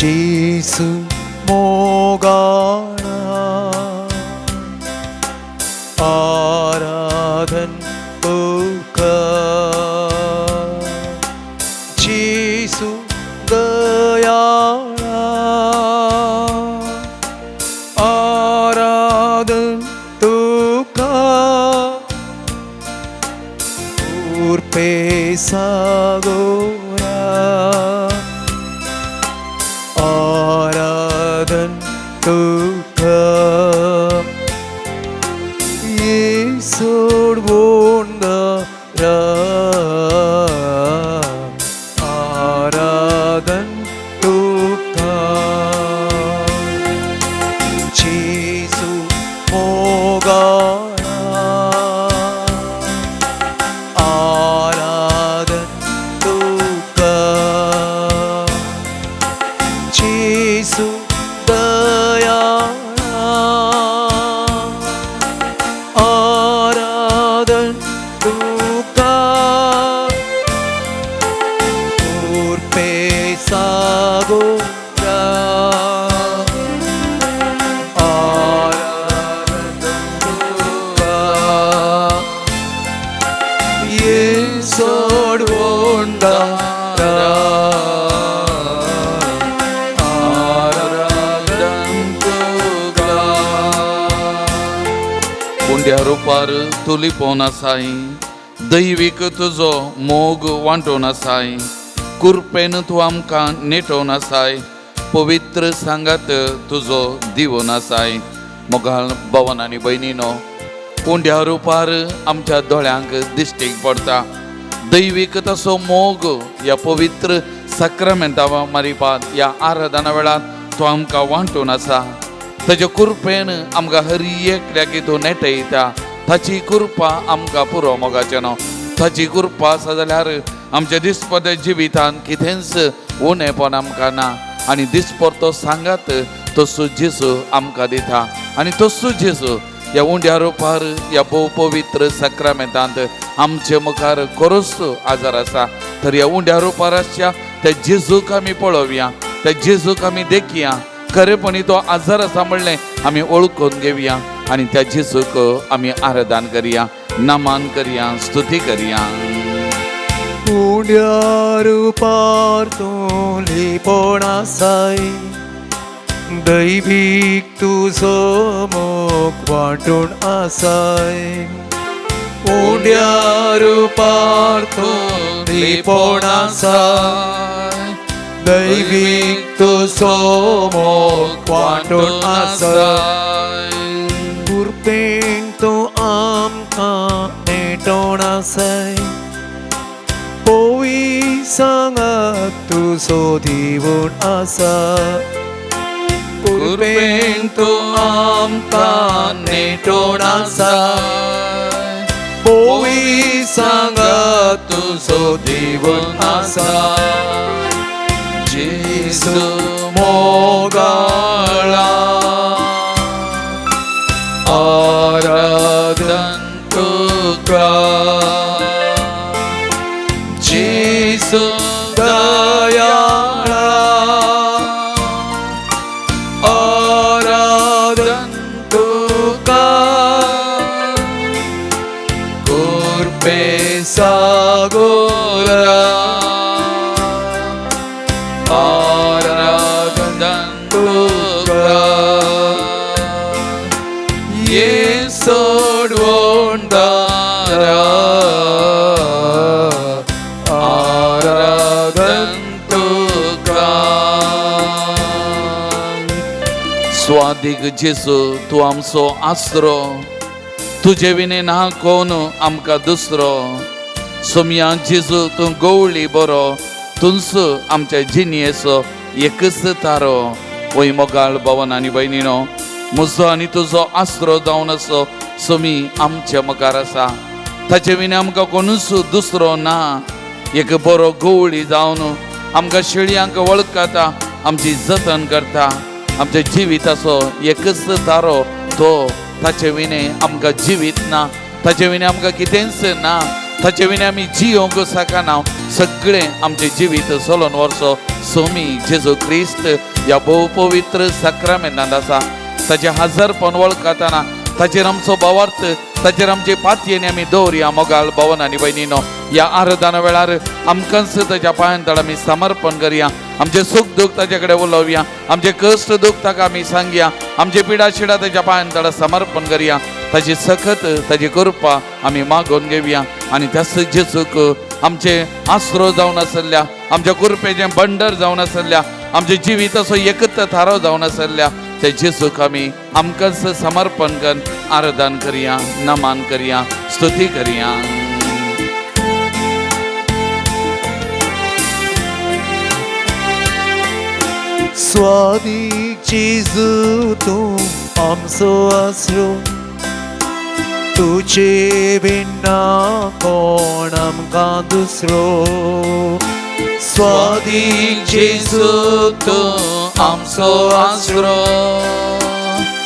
जेसू मोगाळा आराधन तुका जेसू दयाळा आराधन तुका कृपे सागोरा आराधन तुका येसोड बोंडारा आराधन तुका जेसू मोगाळा आराधन तुका जेसू दयाळा आराधन तुका कृपे सागोरा आराधन तुका येसोड बोंडारा आराधन तुका. उंड्या रुपार तूं लिपोवन आसाय, दैवीक तुजो मोग वांटोवन आसाय, कुरपेन तूं आमकां नेटोवन आसाय, पवित्र सांगात तुजो दिवन आसाय. मोगाळ भवन आनी भयणीनो, उंड्या रुपार आमच्या दोळ्यांक दिश्टीक पडटा दैवीक तसो मोग. ह्या पवित्र साक्रामेंता मारिपात ह्या आराधना वेळार तो आमकां वांटून आसा. ताच्या कृपेन आमकां हर एकल्याक तूं नेटयता. ताची कृपा आमकां पुरो मोगाचें न्हू. ताची कृपा आसा जाल्यार आमच्या दिसपट्या जिवितांत कितेंच उणेपण आमकां ना. आनी दिसपडतो सांगात तसो जेजू आमकां दिता. आनी तसो जेजू ह्या उंड्या रुपार ह्या भोव पवित्र साक्रामेंतांत आमचे मुखार खरोच आजार आसा. तर ह्या उंड्या रुपार आसच्या त्या जेजूक आमी पळोवया, त्या जेजूक आमी देखया, खरेपणी तो आजार आसा म्हणलें आमी ओळखून घेवया आनी त्या जेजूक आमी आराधन करया, नमन करया, स्तुती करया. उंड्या रुपार तूं लिपोवन आसाय, दैवीक तुजो मोग वांटून आसाय. उंड्या रुपार तूं लिपोवन आसाय, दैवीक तुजो मोग वांटून आसाय. कृपेन तूं आमकां नेटोवन आसाय, पोवी सांगात तुजो दिवन आसा. कृपेन तूं आमकां नेटोवन आसा, पोवी सांगात तुजो दिवन आसा. जेसू मोगाळा आराधन तुका जेसू दयाळा आराधन तुका कृपे सागोरा आराधन तुका येसोड वोंडारा आराधन तुका. स्वादीक जेसू तूं आमचो आसरो, तुजे विणे ना कोण आमकां दुसरो. सोमया जेजू तूं गवळी बरो, तूंच आमच्या जिणयेचो एकच तारो. वय मोगाळ भवन आनी भयणीनो, म्हजो आनी तुजो आसरो जावन असो सोमी आमच्या मुखार आसा. ताचे विणे आमकां कोणूच दुसरो ना. एक बरो गवळी जावन आमकां शेळयांक वळखता, आमची जतन करता, आमच्या जिविताचो एकच तारो तो. ताचे विणे आमकां जिवीत ना, ताचे विणे आमकां कितेंच ना. ताचे विणे आमी जियोंक शकना. सगळें आमचें जिवीत चलोवन व्हरचो सोमी जेजू क्रिस्त ह्या भोव पवित्र साक्रामेंतांत आसा. ताचें हजारपण वळखताना ताचेर आमचो भावार्थ, ताचेर आमचे पातयेन आमी दवरया. मोगाल भवन आनी भयणीनो, ह्या आराधना वेळार आमकांच ताच्या पांयां तळ आमी समर्पण करया. आमचें सूख दूख ताचे कडेन उलोवया, आमचें कश्ट दूख ताका आमी सांगया, आमचे पिडा शिडा ताच्या पांयां तळ समर्पण करया. ताची सखत, ताची कृपा आमी मागोवन घेवया आनी त्याच जेजूक आमचे आसरो जावन आसल्या, आमच्या कृपेचें बंडर जावन आसल्या, आमच्या जिविताचो एकत्र थारो जावन आसल्या ते जेजूक आमी आमकांच समर्पण कर आराधन करया, नमन करया, स्तुती करया. स्वादीक जेजू तूं आमचो आसरो, तुजे बिना कोण आमकां दुसरो. स्वादीक जेजू तूं आमचो आसरो,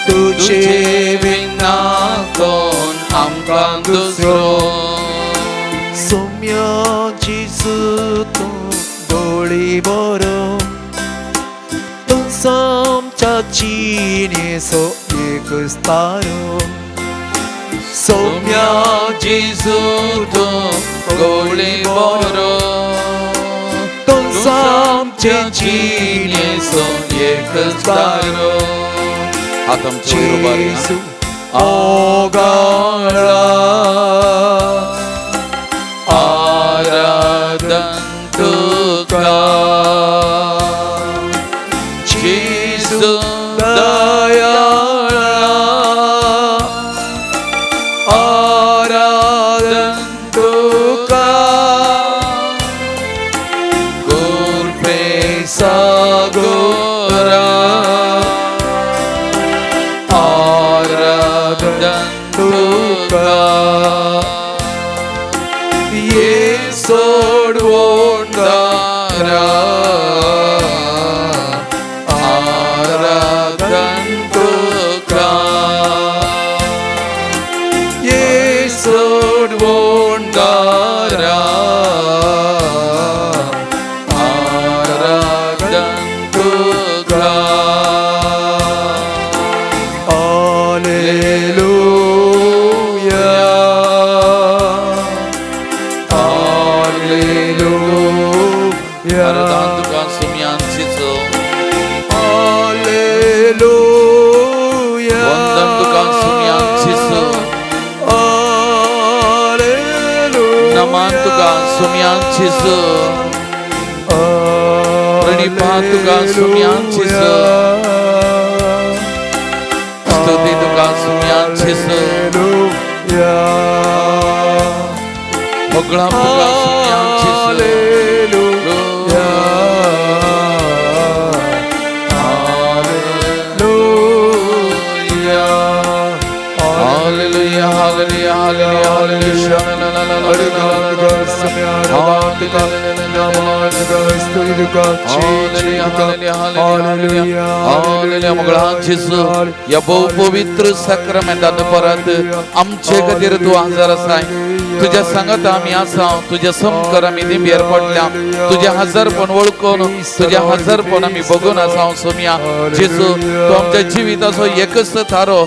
तुजे तुजे विना कोण आमकां दुसरो. सोम्या जेजू तूं गोळी बरो, तूं आमच्या जिणेचो एक तारो. सोम्या जेजू तूं गोळी बरो, तूं तूं आमच्या आमच्या जिणेचो जिणेचो एकच तारो. हात आमचे वयर उबारया. जेजू ओगाळा आराधन तुका जेजू दयाळा आराधन तुका कृपे सागोरा आराधन तुका ये सोडवोन दारा आराधन तुका ये सोडवोन दारा आराधन तुका. Alleluia, Alleluia, आराधन तुका सुम्यान चिचो Alleluia, वंदन तुका सुम्यान चिचो Alleluia, नमन तुका सुम्यान चिचो प्रणिपात तुका सुम्यान चिचो स्तुती तुका सुम्यान चिचो Alleluia, होगळाम तुका सुम्यान चिचो. Alleluia, Alleluia, Hallelujah, hallelujah, hallelujah, hallelujah. ह्या भोव पवित्र साक्रामेंतांत परत आमचे खातीर तूं हजर आसाय. तुज्या सांगाता आमी आसा, तुज्या समकर आमी दिंबेर पडल्या, तुज्या हजारपण वळखून तुज्या हजारपण आमी बघून आसा. सोमया जेजू, तूं आमच्या जिविताचो एकच थारो,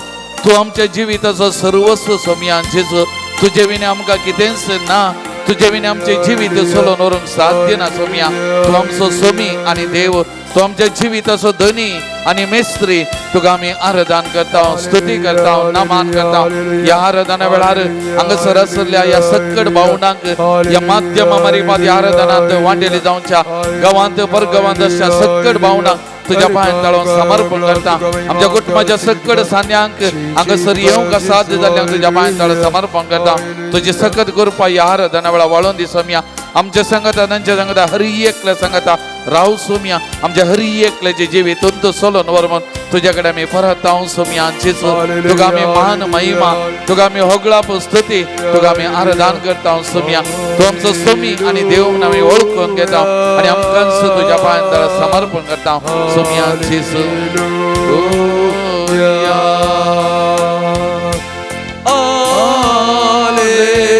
तूं आमच्या जिविताचो सर्वस्व. सोमया जेजू, तुजे विणे आमकां कितेंच ना, तुजे विणे आमचें जिवीत चलोवन व्हरूंक साध्य ना. सोमया, तूं आमचो सोमी आनी देव, तूं आमच्या जिविताचो धनी आनी मेस्त्री. तुका आमी आराधन करता, स्तुती करता, नमन करता. ह्या आराधना वेळार हांगासर आशिल्ल्या ह्या सक्कड भावनांक ह्या माध्यमा मार्फत ह्या आराधनांत वांटेली जावच्या गांवांत परगांवांत आसच्या सक्कड भावनांक तुज्या पांयां ताळून समर्पण करता. आमच्या कुटुंबाच्या सक्कड सान्यांक हांगासर येवंक साध्य जाल्ल्यांक तुज्या पांयां ताळून समर्पण करता. तुजी सकत कृपा ह्या आराधना वेळार वाळोवन दी सोमया. आमच्या संगता, तांच्या संगता, हर एकल्या संगता राव सोमया. आमच्या हर एकल्याचे जिवीत तुंत चलोवन व्हर म्हूण तुज्या कडेन आमी परत हांव सोमया जेजू. तुका आमी महान महिमा, तुका आमी होगळाप स्तुती, तुका आमी आराधन करता सोमया. तूं आमचो सोमी आनी देव म्हूण आमी वळखून घेता आनी आमकांच तुज्या पांयां तळा समर्पण करता सोमया जेजू.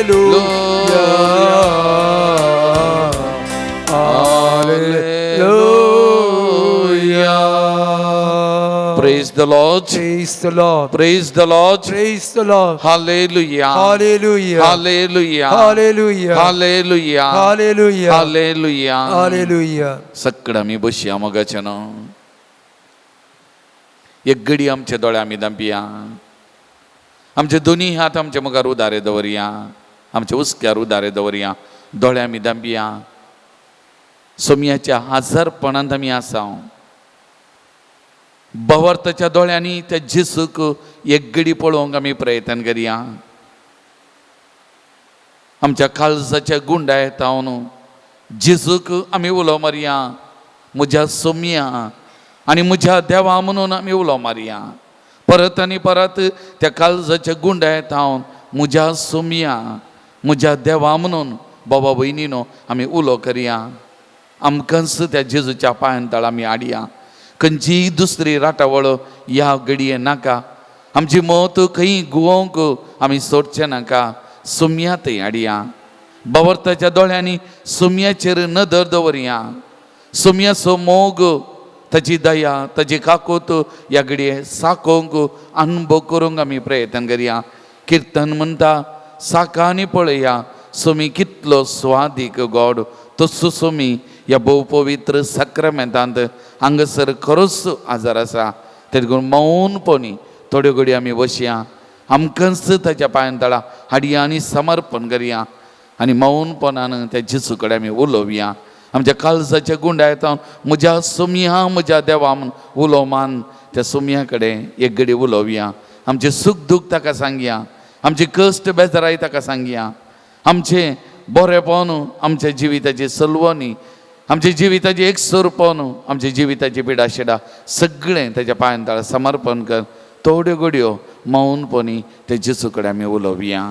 Alleluia. Praise the Lord. Praise the Lord. Praise the Lord. Praise the Lord. Hallelujah. Hallelujah. Hallelujah. Hallelujah. Hallelujah. Hallelujah. Hallelujah. Hallelujah. सकड आमी बसया मोगाचे न्हू एक घडी आमचे दोळे आमी दांपया, आमचे दोनी हात आमचे मुखार उदारे दवरया, आमच्या हुस्क्यार उदारे दवरया, दोळे आमी दांपया. सोमयाच्या हाजरपणांत आमी आसा. बवर्ताच्या दोळ्यांनी त्या जेसूक एक घडी पळोवंक आमी प्रयत्न करया. आमच्या काळजाच्या गुंडा येता न्हू जेजूक आमी उलो मारया, म्हज्या सोमया आनी म्हज्या देवा म्हणून आमी उलो मारया. परत आनी परत त्या काळजाच्या गुंडा येता म्हज्या सोमया म्हज्या देवा म्हणून बाबा भयणीनो आमी उलो करया. आमकांच त्या जेजूच्या पांयान तळ आमी हाडया. खंयचीय दुसरी राटावळ ह्या घडये नाका. आमची मत खंय गुवोंक आमी सोडचें नाका. सोमया थंय हाडया. बावर्ताच्या दोळ्यांनी सोमयाचेर नदर दवरया. सोमयाचो मोग, ताची दया, ताची काकूत ह्या घडये साकोवंक अनुभव करूंक आमी प्रयत्न करया. किर्तन म्हणटा साकांनी पळया सोमी कितलो स्वादीक गोड, तसो सोमी ह्या भोव पवित्र साक्रामेंतांत हांगासर खरोच आजार आसा. तेदून मौनपणी थोड्यो घडयो आमी बसया, आमकांच ताच्या पांयान तळा हाडया आनी समर्पण करया आनी मौनपणान त्या जेजू कडेन आमी उलोवया. आमच्या काळजाच्या गुंडा येता म्हज्या सोमया म्हज्या देवा म्हूण उलो मान त्या सोमया कडेन एक घडी उलोवया. आमचें सूख दूख ताका सांगया, आमचे कश्ट बेजाराय ताका सांगया, आमचें बरेपण आमच्या जिविताची सलवणी, आमच्या जिविताची एकसुरपण, आमच्या जिविताची पिडाशिडा सगळें ताच्या पांयान तळा समर्पण कर. थोड्यो घडयो मौनपणी त्या जेजू कडेन आमी उलोवया.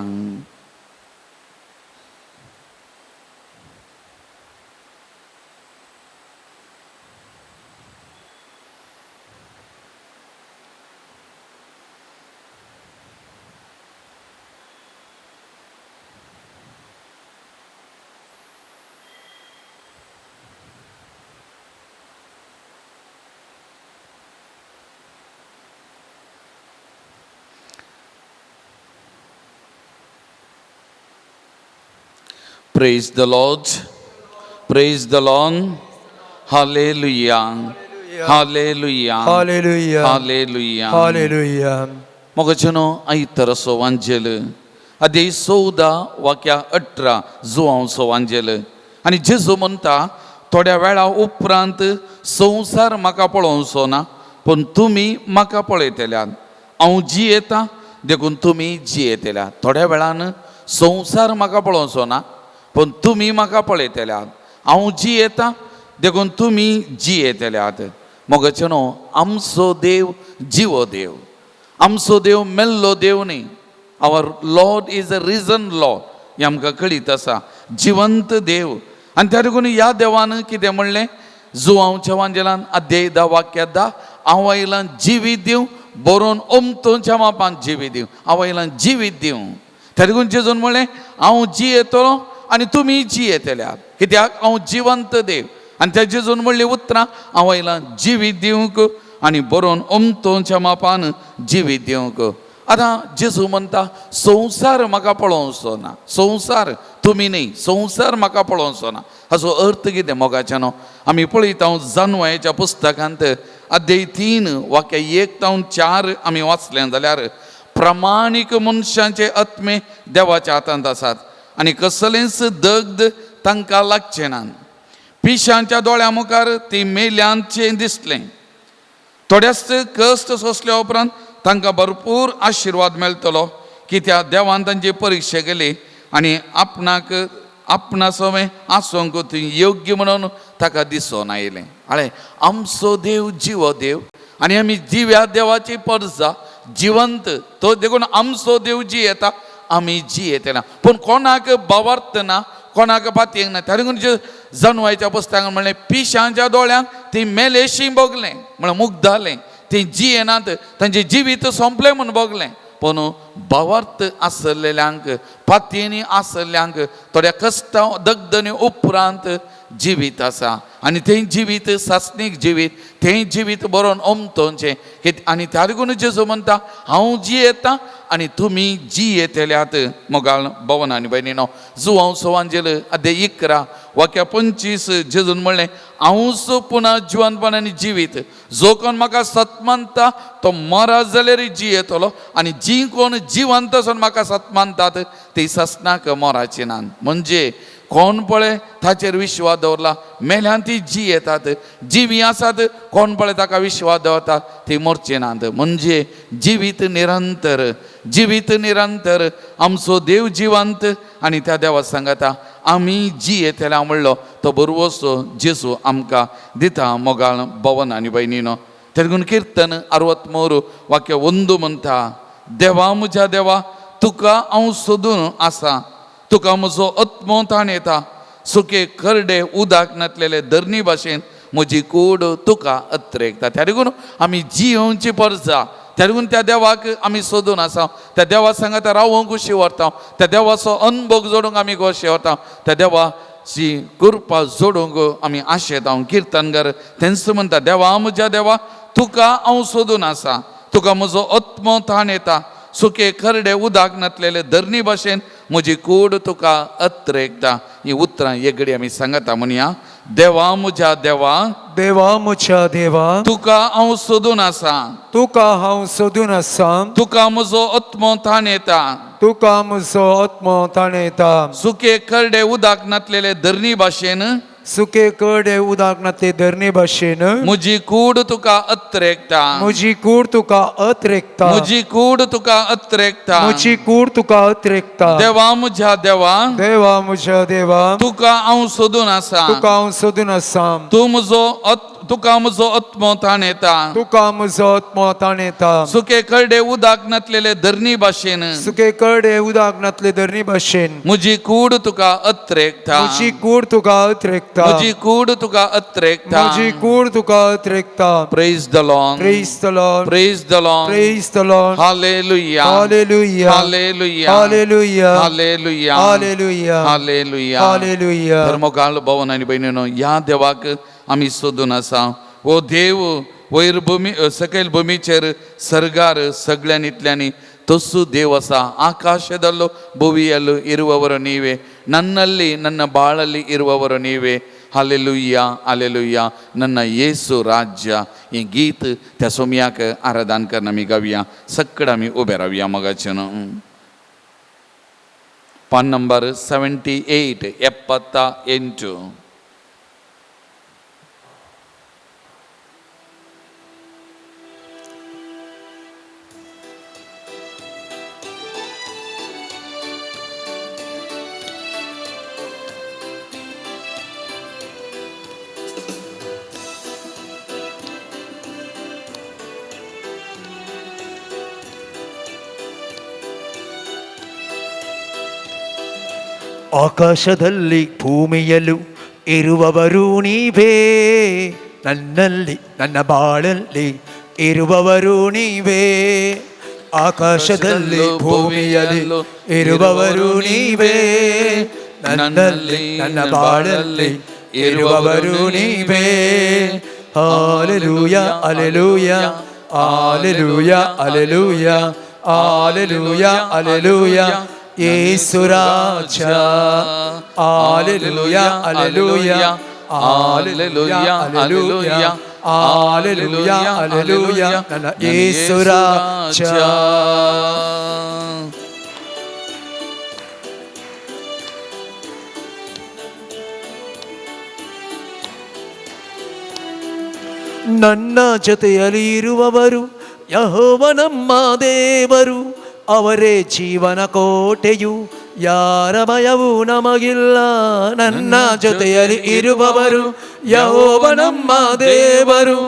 Praise the Lord. Praise the Lord. Hallelujah. Hallelujah. Hallelujah. Hallelujah. Hallelujah. मोगाचेनो आयताराचो वांजेल अध्याय 14 वाक्या 18 जुवांचो वांजेल आनी जेजू म्हणटा थोड्या वेळा उपरांत संवसार म्हाका पळोवचो ना, पूण तुमी म्हाका पळयतल्यात. हांव जियेता देखून तुमी जियेतल्यात. थोड्या वेळान संवसार म्हाका पळोवचो ना, पूण तुमी म्हाका पळयतल्यात. हांव जियेता देखून तुमी जियेतल्यात. मोगाचें न्हू आमचो देव जिवो देव, आमचो देव मेल्लो देव न्ही. Our Lord is a risen Lord हें आमकां कळीत आसा, जिवंत देव. आनी त्या देखून ह्या देवान कितें म्हणलें जुवांवच्या वांजेलान अध्याय 10 वाक्या 10, हांव आयलां जिवीत दिवं बरोवन ओमतोच्या मापान जिवीत दिवं, हांव आयलां जिवीत दिवं. त्या देखून जेजून म्हणलें हांव जियेतलो आनी तुमी जियेतल्यात, कित्याक हांव जिवंत देव. आनी त्या जेजून म्हणली उतरां हांव आयलां जिवीत दिवंक आनी बरोवन ओमतोच्या मापान जिवीत दिवंक. आतां जेजू म्हणटा संवसार म्हाका पळोवचो ना, संवसार तुमी न्ही, संवसार म्हाका पळोवचो ना. हाचो अर्थ कितें मोगाचें न्हू आमी पळयता जानवायच्या पुस्तकांत अध्याय 3 वाक्य 1 तावन 4 आमी वाचलें जाल्यार प्रमाणीक मनशांचे आत्मे देवाच्या हातांत आसात आनी कसलेंच दग्ध तांकां लागचें ना. पिशांच्या दोळ्या मुखार ती मेल्यांचें दिसलें. थोड्याच कश्ट सोंसल्या उपरांत तांकां भरपूर आशिर्वाद मेळटलो, कित्याक देवान तांची परिक्षा केली आनी आपणाक आपणा सवें आसूंक ती योग्य म्हणून ताका दिसून आयलें. आळे आमचो देव जिवो देव आनी आमी जिव्या देवाची परजा जिवंत तो, देखून आमचो देव जियेता आमी जियेतना. पूण कोणाक बावार्थ ना, कोणाक पातयेंक ना. त्या देखून जनवायच्या पुस्तकान म्हणलें पिशांच्या दोळ्यांक ती मेलेशी भोगलें, म्हळ्यार मुग्ध जालें, ती जियेनात, तांचें जिवीत सोंपलें म्हूण भोगलें. पूण भावार्थ आसलेल्यांक, पातयेनी आसल्ल्यांक थोड्या कश्टां दगदनी उपरांत जिवीत आसा आनी तें जिवीत सासणीक जिवीत, तें जिवीत बरोवन ओमतोवचें. आनी त्या लागून जेजू म्हणटा हांव जियेता आनी तुमी जियेतल्यात. मोगाळ भवन आनी भयणीनो, जुवांव सोवांजेल अध्याय 11 वाक्या 25 जेजून म्हणलें हांवूच पुना जिवनपण आनी जिवीत, जो कोण म्हाका सत मानता तो मरत जाल्यार जियेतलो आनी जी कोण जिवंत आसून म्हाका सत मानतात ती ससनाक मराची नात. म्हणजे कोण पळय ताचेर विश्वास दवरला मेल्यान ती जी येतात, जिवी आसात कोण पळय ताका विश्वास दवरतात ती मरची नात. म्हणजे जिवीत निरंतर, जिवीत निरंतर, आमचो देव जिवंत आनी त्या देवा सांगता आमी जी येतले म्हणलो तो बरवसो जेजू आमकां दिता. मोगाळ भवन आनी भयणीनो, तेगून किर्तन 63 वाक्य 1 म्हणटा देवा म्हज्या देवा तुका हांव सोदून आसा, तुका म्हजो आत्मो ताण येता, सुके करडे उदक नातलेले धरणी भाशेन म्हजी कूड तुका अत्रेकता. त्या लागून आमी जियोवची परजा, त्या लागून त्या देवाक आमी सोदून आसा, त्या देवा सांगाता रावोंक खोशी व्हरता, त्या देवाचो अनभोग जोडूंक आमी खोशी व्हरता, त्या देवाची कृपा जोडूंक आमी आशेता. किर्तनगर तेंच म्हणटा देवा म्हज्या देवा तुका हांव सोदून आसा, तुका म्हजो आत्मो ताण येता, सुके करडे उदक नातलेले धरणी भाशेन म्हजी कूड तुका अत्रेकता. ही उतरां एगडी आमी सांगता म्हणया देवा म्हज्या देवा, देवा म्हज्या देवा, तुका हांव सोदून आसा, तुका हांव सोदून आसा, तुका म्हजो आत्मो ताण येता, तुका म्हजो आत्मो ताण येता, सुके करडे उदक नातलेले धरणी भाशेन सुके करडे उदक नातले धरणी भाशेन म्हजी कूड तुका अत्रेकता, म्हजी कूड तुका अत्रेकता, म्हजी कूड तुका अत्रेकता, म्हजी कूड तुका अत्रेकता. देवा म्हज्या देवा, देवा म्हज्या देवा, तुका हांव सोदून आसा, तुका हांव सोदून आसा, तूं म्हजो तुका म्हजो आत्मो ताण येता, तुका म्हजो आत्मो ताण येता, सुके करडे उदक नातलेले धरणी भाशेन सुके करडे उदक नातले धरणी भाशेन म्हजी कूड तुका अत्रेकता, म्हजी कूड तुका अत्रेकता, म्हजी कूड तुका अत्रेकता, म्हजी कूड तुका अत्रेकता. Praise the Lord, praise the Lord, praise the Lord, praise the Lord. Hallelujah, hallelujah, hallelujah, hallelujah, hallelujah, hallelujah, hallelujah, hallelujah. धर्मकाळ भवन आनी भयणीनो, ह्या देवाक आमी सोदून आसा. ओ देव वयर भुमी सकयल भुमीचेर सर्गार सगळ्यांनी इतल्यांनी ತಸ್ಸು ದೇವಸ ಆಕಾಶದಲ್ಲೂ ಭುವಿಯಲ್ಲೂ ಇರುವವರು ನೀವೇ, ನನ್ನಲ್ಲಿ ನನ್ನ ಬಾಳಲ್ಲಿ ಇರುವವರು ನೀವೇ. Hallelujah, hallelujah. ನನ್ನ येसू राज्य हें गीत त्या सोमयाक आराधन करून आमी गावया. सगळं आमी उबे रावया मगाचें. पान नंबर 78 78. ಆಕಾಶದಲ್ಲಿ ಭೂಮಿಯಲ್ಲೂ ಇರುವವರು ನೀವೇ, ನನ್ನಲ್ಲಿ ನನ್ನ ಬಾಳಲ್ಲಿ ಇರುವವರು ನೀವೇ. ಆಕಾಶದಲ್ಲಿ ಭೂಮಿಯಲ್ಲಿ ಇರುವವರು ನೀವೇ, ನನ್ನಲ್ಲಿ ನನ್ನ ಬಾಳಲ್ಲಿ ಇರುವವರು ನೀವೇ. Hallelujah, hallelujah, hallelujah, hallelujah, hallelujah, hallelujah. Yesu Raja. Hallelujah, hallelujah, hallelujah, hallelujah, hallelujah, hallelujah. ನನ್ನ ಯೇಸು ರಾಜ. ನನ್ನ ಜೊತೆಯಲ್ಲಿ ಇರುವವರು ಯೆಹೋವ ನಮ್ಮ ದೇವರು, ಅವರೇ ಜೀವನ ಕೋಟೆಯು, ಯಾರ ಭಯವೂ ನಮಗಿಲ್ಲ. ನನ್ನ ಜೊತೆಯಲ್ಲಿ ಇರುವವರು ಯೆಹೋವ ನಮ್ಮ ದೇವರು,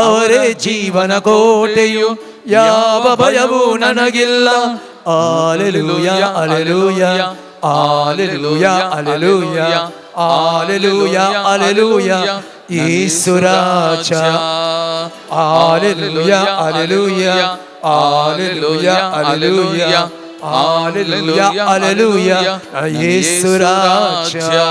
ಅವರೇ ಜೀವನ ಕೋಟೆಯು, ಯಾವ ಭಯವೂ ನನಗಿಲ್ಲ. Hallelujah, hallelujah, hallelujah, hallelujah, hallelujah, hallelujah. Yesu Raja. Hallelujah, hallelujah, Alleluia, alleluia, alleluia, alleluia, Yesu Raja.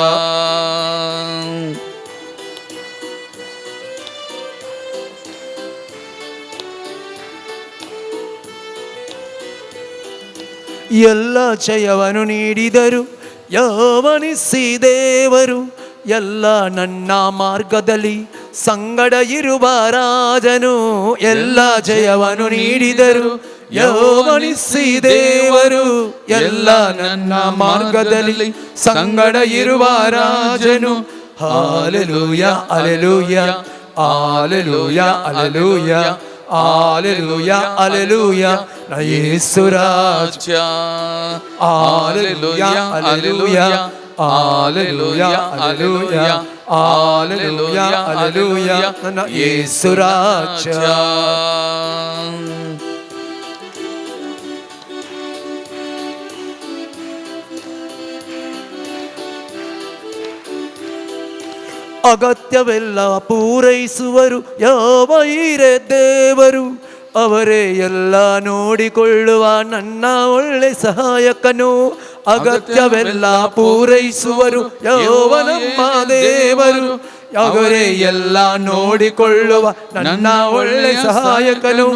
ಎಲ್ಲ ಜಯವನ್ನು ನೀಡಿದರು ಯಾವನಿಸಿ ದೇವರು, ಎಲ್ಲ ನನ್ನ ಮಾರ್ಗದಲ್ಲಿ ಸಂಗಡ ಇರುವ ರಾಜನು. ಎಲ್ಲ ಜಯವನ್ನು ನೀಡಿದರು ಯಾವನಿಸಿ ದೇವರು, ಎಲ್ಲ ನನ್ನ ಮಾರ್ಗದಲ್ಲಿ ಸಂಗಡ ಇರುವ ರಾಜನು. Hallelujah, alleluia, alleluia, alleluia, alleluia, alleluia, Yesu Raja. Alleluia, alleluia, alleluia, alleluia, alleluia, alleluia, ನನ್ನ ಯೇಸು ರಾಜ. ಅಗತ್ಯವೆಲ್ಲ ಪೂರೈಸುವರು ಯಾವ ಹಿರೇ ದೇವರು, ಅವರೇ ಎಲ್ಲ ನೋಡಿಕೊಳ್ಳುವ ನನ್ನ ಒಳ್ಳೆ ಸಹಾಯಕನು. ಅಗತ್ಯವೆಲ್ಲ ಪೂರೈಸುವರು ಯಾವ ನಮ್ಮ ದೇವರು, ಅವರೇ ಎಲ್ಲ ನೋಡಿಕೊಳ್ಳುವ ನನ್ನ ಒಳ್ಳೆ ಸಹಾಯಕನು.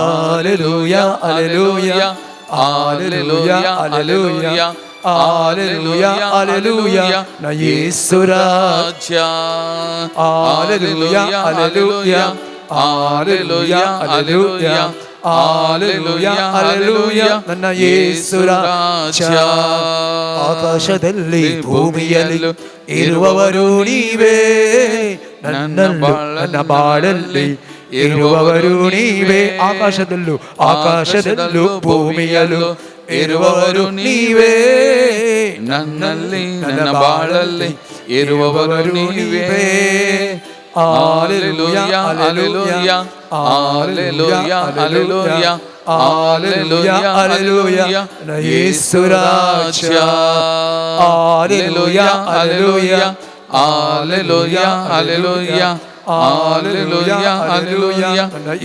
Alleluia, alleluia, alleluia, alleluia, alleluia, alleluia, Yesu Raja. Alleluia, alleluia, alleluia, alleluia, alleluia, alleluia, ನನ್ನ ಯೇಸು ರಾಜ. ಆಕಾಶದಲ್ಲಿ ಭೂಮಿಯಲ್ಲಿ ಇರುವವರು ನೀವೇ, ನನ್ನಲ್ಲೂ ನನ್ನ ಬಾಳಲ್ಲಿ ಇರುವವರು ನೀವೇ. ಆಕಾಶದಲ್ಲೂ ಆಕಾಶದಲ್ಲೂ ಭೂಮಿಯಲ್ಲೂ ಇರುವವರು ನೀವೇ, ನನ್ನಲ್ಲಿ ನನ್ನ ಬಾಳಲ್ಲಿ ಇರುವವರು ನೀವೇ. Alleluia, alleluia, alleluia, alleluia, alleluia, alleluia, Yesu Raja. Alleluia, alleluia, alleluia, alleluia, alleluia, alleluia,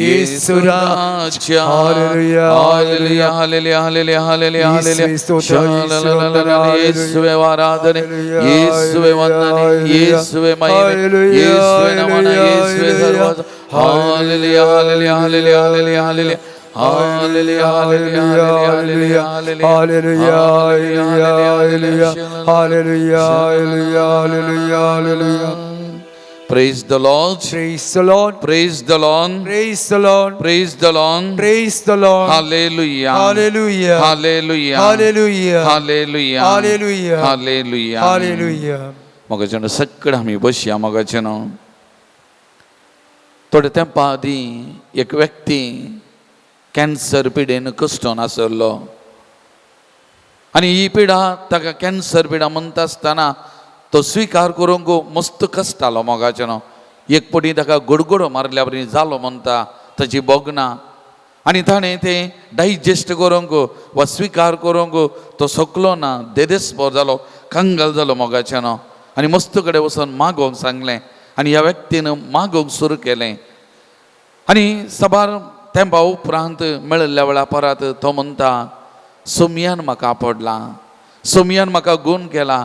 Yesu Raja. Hallelujah, hallelujah, hallelujah, hallelujah, hallelujah, hallelujah. ಯೇಸುವೇ ಸ್ತೋತ್ರ, ಯೇಸುವೇ ವಂದನೆ, ಯೇಸುವೇ ಆರಾಧನೆ, ಯೇಸುವೇ ವಂದನೆ, ಯೇಸುವೇ ಮಹಿಮೆ, ಯೇಸುವೇ ನಮನ, ಯೇಸುವೇ ಸರ್ವಸ್ವ. Hallelujah, hallelujah, hallelujah, hallelujah, hallelujah, hallelujah, hallelujah, hallelujah, hallelujah, hallelujah, hallelujah, hallelujah, hallelujah. Praise the Lord. Praise the Lord. Praise the Lord. Praise the Lord. Praise the Lord. Praise the Lord. Hallelujah. Hallelujah. Hallelujah. Hallelujah. Hallelujah. Hallelujah. Hallelujah. Hallelujah. मोगाचेनो सगळें आमी बसया. मोगाचेनो, थोड्या तेंपा आदीं एक व्यक्ती cancer पिडेन कश्टोन आसलो आनी ही पिडा ताका कॅन्सर पिडा म्हणटा आसतना तो स्विकार करूंक मस्त कश्टालो. मोगाचेनो, एक पटी ताका गोडगोडो मारल्या बरी जालो म्हणटा ताची भोगना आनी ताणें तें डायजेस्ट करूंक वा स्विकार करूंक तो शकलो ना. देदेस्पोर जालो, कंगाल जालो मोगाचेनो. आनी मस्त कडेन वचून मागोवंक सांगलें आनी ह्या व्यक्तीन मागोवंक सुरू केलें आनी साबार तेंपा उपरांत मेळिल्ल्या वेळा परत तो म्हणटा, सोमयान म्हाका आपडला, सोमयान म्हाका गूण केला,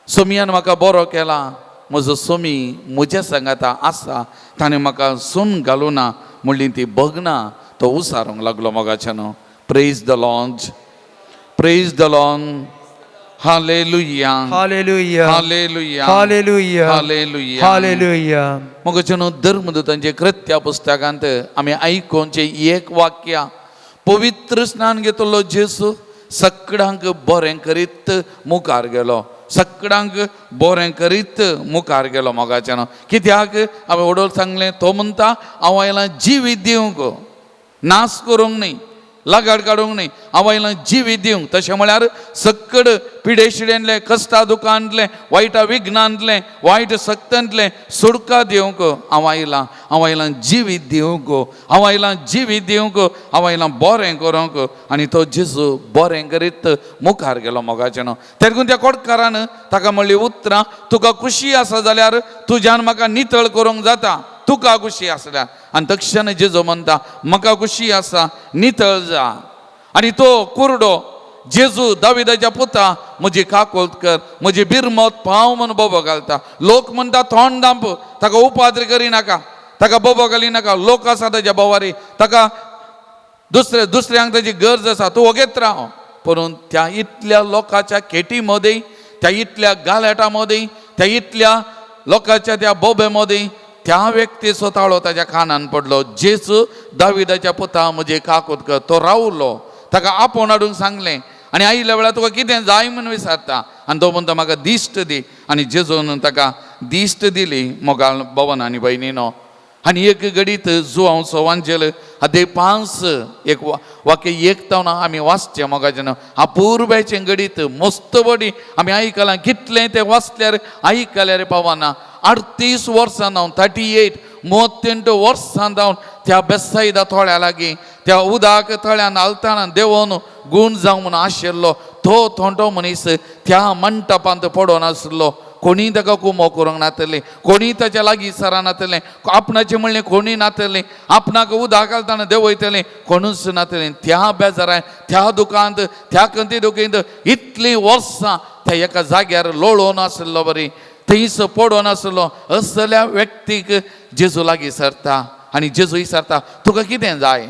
सोमयान म्हाका बरो केला. म्हजो सोमी म्हज्या सांगाता आसा, ताणें म्हाका सून घालूना म्हणली ती भगना तो उसारूंक लागलो. मोगाच्यानो, Praise the Lord, praise the Lord. Hallelujah. Hallelujah. Hallelujah. Hallelujah. Hallelujah. Hallelujah. मोगाच्यानो, धर्मदूतांचे कृत्या पुस्तकांत आमी आयकोनचें एक वाक्य, पवित्र स्नान घेतलो जेसू सगळ्यांक बरें करीत मुखार गेलो, सगळ्यांक बरें करीत मुखार गेलो. मोगाच्यानो, कित्याक हांवें वडोल सांगलें, तो म्हणटा, हांव आयलां जिवीत दिवंक, नाश करूंक न्ही, लगाड काडूंक न्ही, हांव आयलां जिवीत दिवंक. तशें म्हळ्यार सक्कड पिडेशिडेंतलें, कश्टा दुखांतलें, वायटा विघ्नांतलें, वायट सक्तांतलें सुडका दिवंक हांव आयलां. हांव आयलां जिवीत दिवंक, हांव आयलां जिवीत दिवंक, हांव आयलां बरें करूंक. आनी तो जेजू बरें करीत मुखार गेलो. मोगाचें न्हू, तेरकून त्या कोटकारान ताका म्हणली उतरां, तुका खुशी आसा जाल्यार तुज्यान म्हाका नितळ करूंक जाता. तुका खुशी आसल्या. आनी तक्षण जेजू म्हणटा म्हाका खुशी आसा, नितळ जा. आनी तो कुरडो जेजू दाविदाच्या पुता म्हजी काकोत कर, म्हजी बिरमत पाव म्हूण बोबो घालता. लोक म्हणटा तोंड दांप, ताका उपाद्र करिनाका, ताका बोबो घालिनाका, लोक आसा ताच्या बोवारी, ताका दुसरे दुसऱ्यांक ताची गरज आसा, तूं वगेत राव. पूण त्या इतल्या लोकांच्या खेटी मदीं, त्या इतल्या गालेटा मदीं, त्या इतल्या लोकांच्या त्या बोबे मदीं त्या व्यक्तीचो ताळो ताच्या कानान पडलो, जेजू दाविदाच्या पुता म्हजे काकूत कर. तो रावलो, ताका आपोवन हाडूंक सांगलें आनी आयिल्ल्या वेळार तुका कितें जाय म्हूण विचारता. आनी तो म्हणटा म्हाका दिश्ट दी. आनी जेजून ताका दिश्ट दिली. मोगाळ भवन आनी भयणीनो, आनी एक घडीत जुवांव सवांजेल अध्याय 5 एक वाक्य एक तावन आमी वाचचें मोगाचें. अपुर्बायचें घडीत मस्त बडी आमी आयकलां, कितलें तें वाचल्यार आयकल्यार पावना. 38 वर्सां जावन 38 38 वर्सां जावन त्या बेसायदा थोड्या लागीं त्या उदक तळ्यान हालताना देंवोन गूण जावं म्हूण आशिल्लो तो थोंटो मनीस त्या मंटपांत पडोन आसलो. कोणी ताका कुमो करूंक नातलें, कोणी ताच्या लागीं सरा नातलें, आपणाचें म्हणलें कोणी नातलें, आपणाक उदक घालतना देंवयतलें कोणूच नातलें. त्या बेजारान, त्या दुकांत, त्या खंती दुखींत इतलीं वर्सां त्या एका जाग्यार लोळोन आसलो बरी, थंयस पडोन आसलो. असल्या व्यक्तीक जेजू लागीं सरता आनी जेजू विचारता तुका कितें जाय,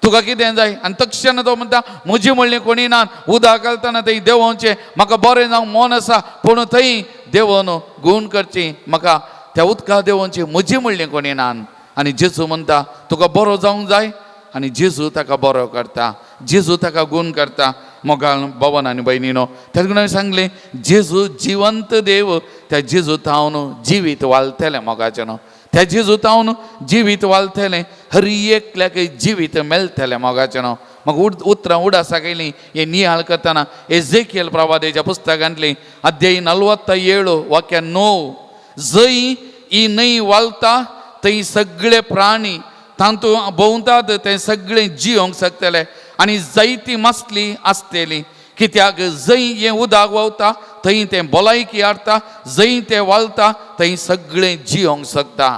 तुका कितें जाय. आनी तक्षण तो म्हणटा म्हजी म्हणली कोणी ना, उदक घालतना थंय देंवोवचें म्हाका बरें जावंक मन आसा, पूण थंय देंवोन गूण करची म्हाका त्या उदका देंवोवची म्हजी म्हणली कोणी ना. आनी जेजू म्हणटा तुका बरो जावंक जाय. आनी जेजू ताका बरो करता, जेजू ताका गूण करता. मोगाळ भवन आनी भयणीनो, तेका हांवें सांगलें जेजू जिवंत देव, त्या जेजू तावन जिवीत वालतलें मोगाचें न्हू, त्या जेजू तावन जिवीत वालतलें, हर एकल्याक जिवीत मेळटलें मोगाचें न्हू. म्हाका उतरां उडासा केली हे नियाळ करतना एझेकियल प्रवादेच्या पुस्तकांतली अध्याय 47 वाक्य 9, जंय ही न्हंय वालता थंय सगळे प्राणी तांतू भोंवतात ते सगळे जियोंक शकतले आनी जायती मासली आसतली. कित्याक जंय हें उदक व्हांवता थंय तें भलायकी हाडटा, जंय तें वालता थंय सगळें जियोंक शकता.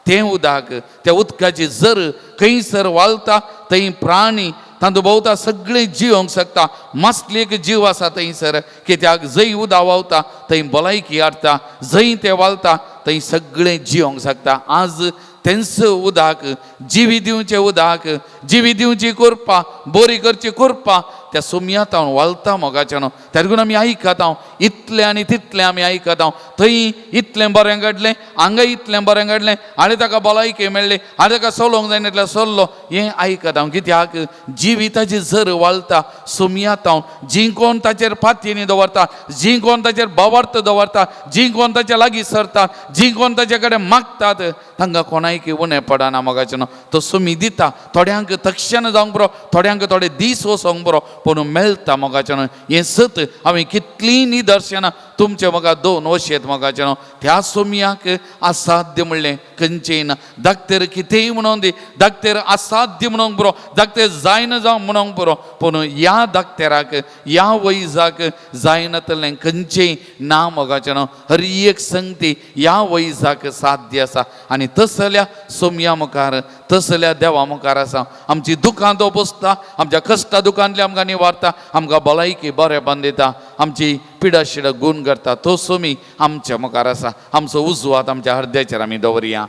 तें उदक, त्या उदकाची जर खंयसर वालता थंय प्राणी तांतू भोंवता सगळें जियोंक शकता. मासलेक जीव आसा थंयसर, कित्याक जंय उदक व्हांवता थंय भलायकी हाडटा, जंय तें वालता थंय सगळें जियोंक शकता. आज तेंच उदक, जिवी दिवचें उदक, जिवी दिवची कृपा, बरी करची कृपा त्या सुमयात हांव वालता मोगाचें न्हू. तेका लागून आमी आयकता हांव इतलें आनी तितलें आमी आयकता हांव, थंय इतलें बरें घडलें, हांगा इतलें बरें घडलें, आनी ताका भलायकी मेळ्ळी, आनी ताका चलोवंक जायना इतलें चल्लो, हें आयकता हांव. कित्याक जिविताची जर वालता सुमयात हांव, जी कोण ताचेर पातयेनी दवरता, जी कोण ताचेर भावार्थ दवरता, जी कोण ताच्या लागीं सरता, जी कोण ताचे कडेन मागतात, तांकां कोणायकी उणें पडना मोगाचें न्हू. तो सुमी दिता थोड्यांक तक्षण जावंक बरो, थोड्यांक थोडे दीस वचोंक बरो, पूण मेळटा मोगाचें न्हू. हें सत हांवें कितलीं निदर्शनां तुमचे म्हाका दोन वशेत मोगाचें न्हू. त्या सुमयाक असाध्य म्हणलें खंयचें ना. धाकतेर कितेंय म्हणोन दी, धाकतेर असाध्य म्हणोंक बरो, धाकतेर जायना जावं म्हणोंक बरो, पूण ह्या धाकतेराक ह्या वैजाक जायनातलें खंयचें ना मोगाचें न्हू. हर एक संगती ह्या वैजाक साध्य आसा आनी तसल्या सोमया मुखार, तसल्या देवा मुखार आसा. आमची दुकां तो पोसता, आमच्या कश्टा दुकांतली आमकां निवारता, आमकां भलायकी बरेंपण दिता, आमची पिडाशिडा गूण करता. तो सोमी आमच्या मुखार आसा. आमचो उजवात आमच्या हृदयाचेर आमी दवरया.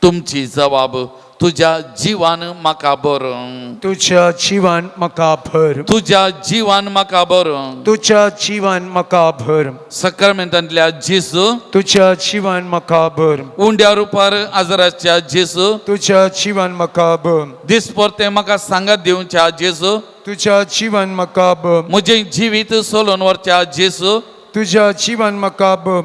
तुमची जबाब तुज्या जिवान म्हाका बरो, तुज्या जिवान म्हाका भर, तुज्या जिवान म्हाका बरो, तुज्या जिवान म्हाका भर, सक्रमेंतांतल्या जेजू, तुज्या जिवान म्हाका भर, उंड्या रुपार आजराच्या जेजू, तुज्या जिवान म्हाका भर, दिसपरतें म्हाका सांगात दिवच्या जेजू, तुज्या जिवान म्हाका भर, म्हजें जिवीत सोलोन व्हरच्या जेजू, तुज्या जिवान म्हाका भर,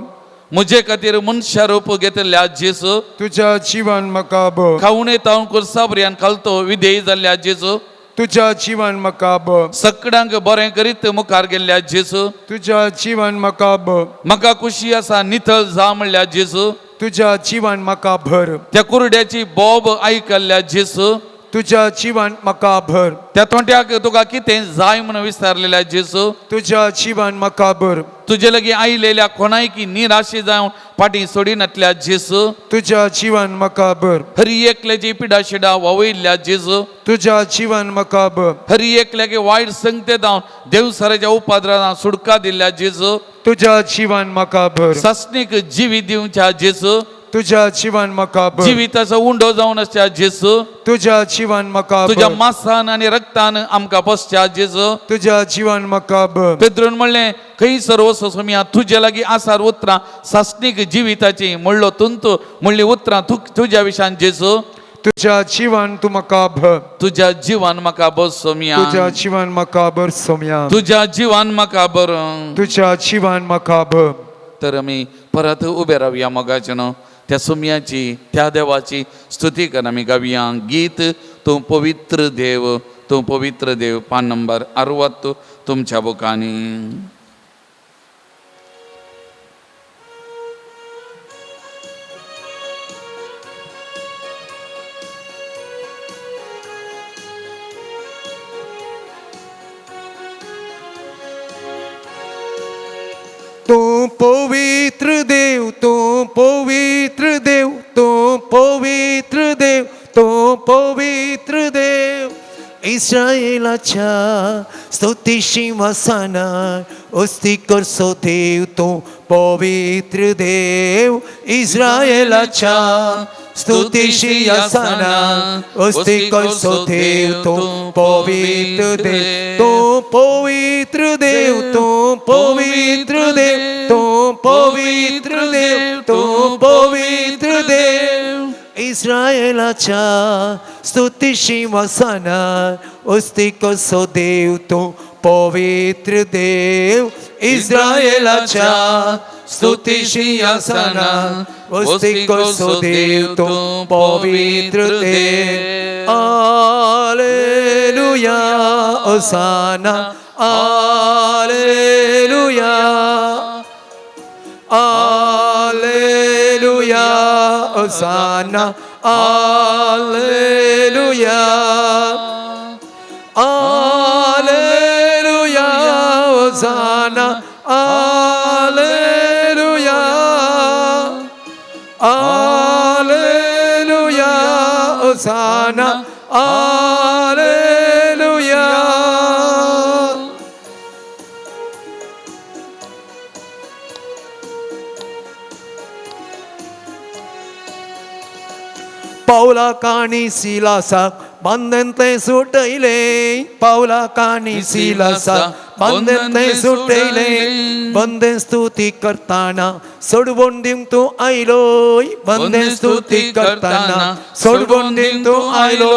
म्हजे खातीर मनशा रूप घेतल्या जेजू, तुज्या जिवान म्हाका भर, खावणे तावन कुर्साबऱ्यान खालतो विधेय जाल्ल्या जेजू, तुज्या जिवान म्हाका भर, सगळ्यांक बरें करीत मुखार गेल्ल्या जेजू, तुज्या जिवान म्हाका भर, म्हाका खुशी आसा नितळ जा म्हणल्या जेजू, तुज्या जिवान म्हाका भर, त्या कुरड्याची बोब आयकल्ल्या जेजू, तुज्या जिवान म्हाका भर, त्या तोंट्याक तुका कितें जाय म्हणून विचारलेल्या जेजू, तुज्या जिवान म्हाका भर, तुजे लागीं आयलेल्या कोणायकी निराशी जावन फाटीं सोडिनातल्या जेजू, तुज्या जिवान म्हाका भर. हरी एकल्याची पिडाशिडा वावयल्ल्या जेजू, तुज्या जिवान म्हाका भर. हरी एकल्याक वायट संगते जावन देवसराच्या उपद्रान सुटका दिल्ल्या जेजू, तुज्या जिवान म्हाका भर. सासणीक जिवीत दिवच्या जेजू, तुज्या जिवान म्हाका भर. जिविताचो उंडो जावन आसच्या जेजू, तुज्या जिवान म्हाका तुज्या भर. मासान आनी रक्तान आमकां बसच्या जेजू. तुज्या जिवान म्हाका भर. पेद्रून म्हणलें खंयसर वचो सोमया तुजे लागीं आसार उतरां सासणीक जिविताची म्हणलो तुंतू म्हणली उतरां तुज्या विशान जेजू. तुज्या जिवान तूं म्हाका भर. तुज्या जिवान म्हाका बस सोमया. तुज्या जिवान म्हाका भर सोमया. तुज्या जिवान म्हाका बर. तुज्या जिवान म्हाका भर. तर आमी परत उबे रावया मोगाचे न्हू त्या सोमयाची त्या देवाची स्तुती कर आमी गावया गीत तूं पवित्र देव तूं पवित्र देव पान नंबर 60 तुमच्या बुकांनी. तूं पवित्र देव तूं पवित्र देव तूं पवित्र देव तूं पवित्र देव. इस्रायलाच्या स्तुती शिंवासनार उस्ती करसो देव तूं पवित्र देव. इस्रायलाच्या स्तुती शिंवासनार उस्ती करसो देव तूं पवित्र देव तूं पवित्र देव तूं पवित्र देव तूं पवित्र देव तूं पवित्र देव. इस्रायलाच्या स्तुती शिंवासनार उस्ती कसो देव तूं पवित्र देव. इस्रायलाच्या स्तुती शिंवासनार उस्ती कसो देव तूं पवित्र देव. Alleluia hosanna alleluia alleluia hosanna alleluia alleluia hosanna alleluia alleluia hosanna आलेलुया. पावलाक आनी सिलासाक बांदतले सुटयले पावलाक आनी सिलासाक बांदतले सुटयले. बंदें स्तुती करताना सोडवून दिवंक तूं आयलोय बंदें स्तुती करताना सोडवून दिवंक तूं आयलो.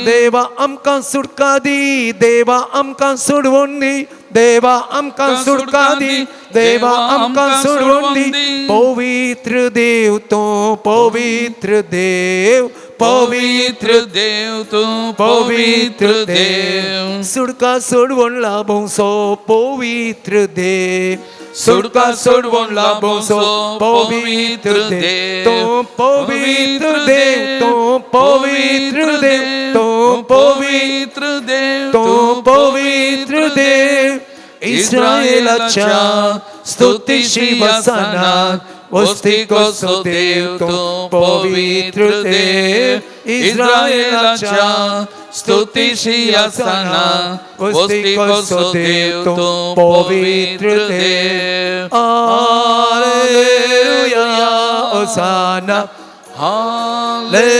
देवा आमकां सुटका दी देवा आमकां सोडवून दी देवा आमकां सुटका दी देवा आमकां सोडवून दी. पवित्र देव तूं पवित्र देव पवित्र देव तूं पवित्र देव. सुटका सोडवून लाभोंसो पवित्र देव सुटका सोडवून लाभोंसो पवित्र देव. तूं पवित्र देव तूं पवित्र देव तूं पवित्र देव तूं पवित्र देव. इस्रायलाच्या स्तुती शिंवासनार वस्ती कसो देव तूं पवित्र देव. इस्रायलाच्या स्तुती शिंवासनार वस्ती कसो देव तूं पवित्र देव. Alleluia hosanna hallelujah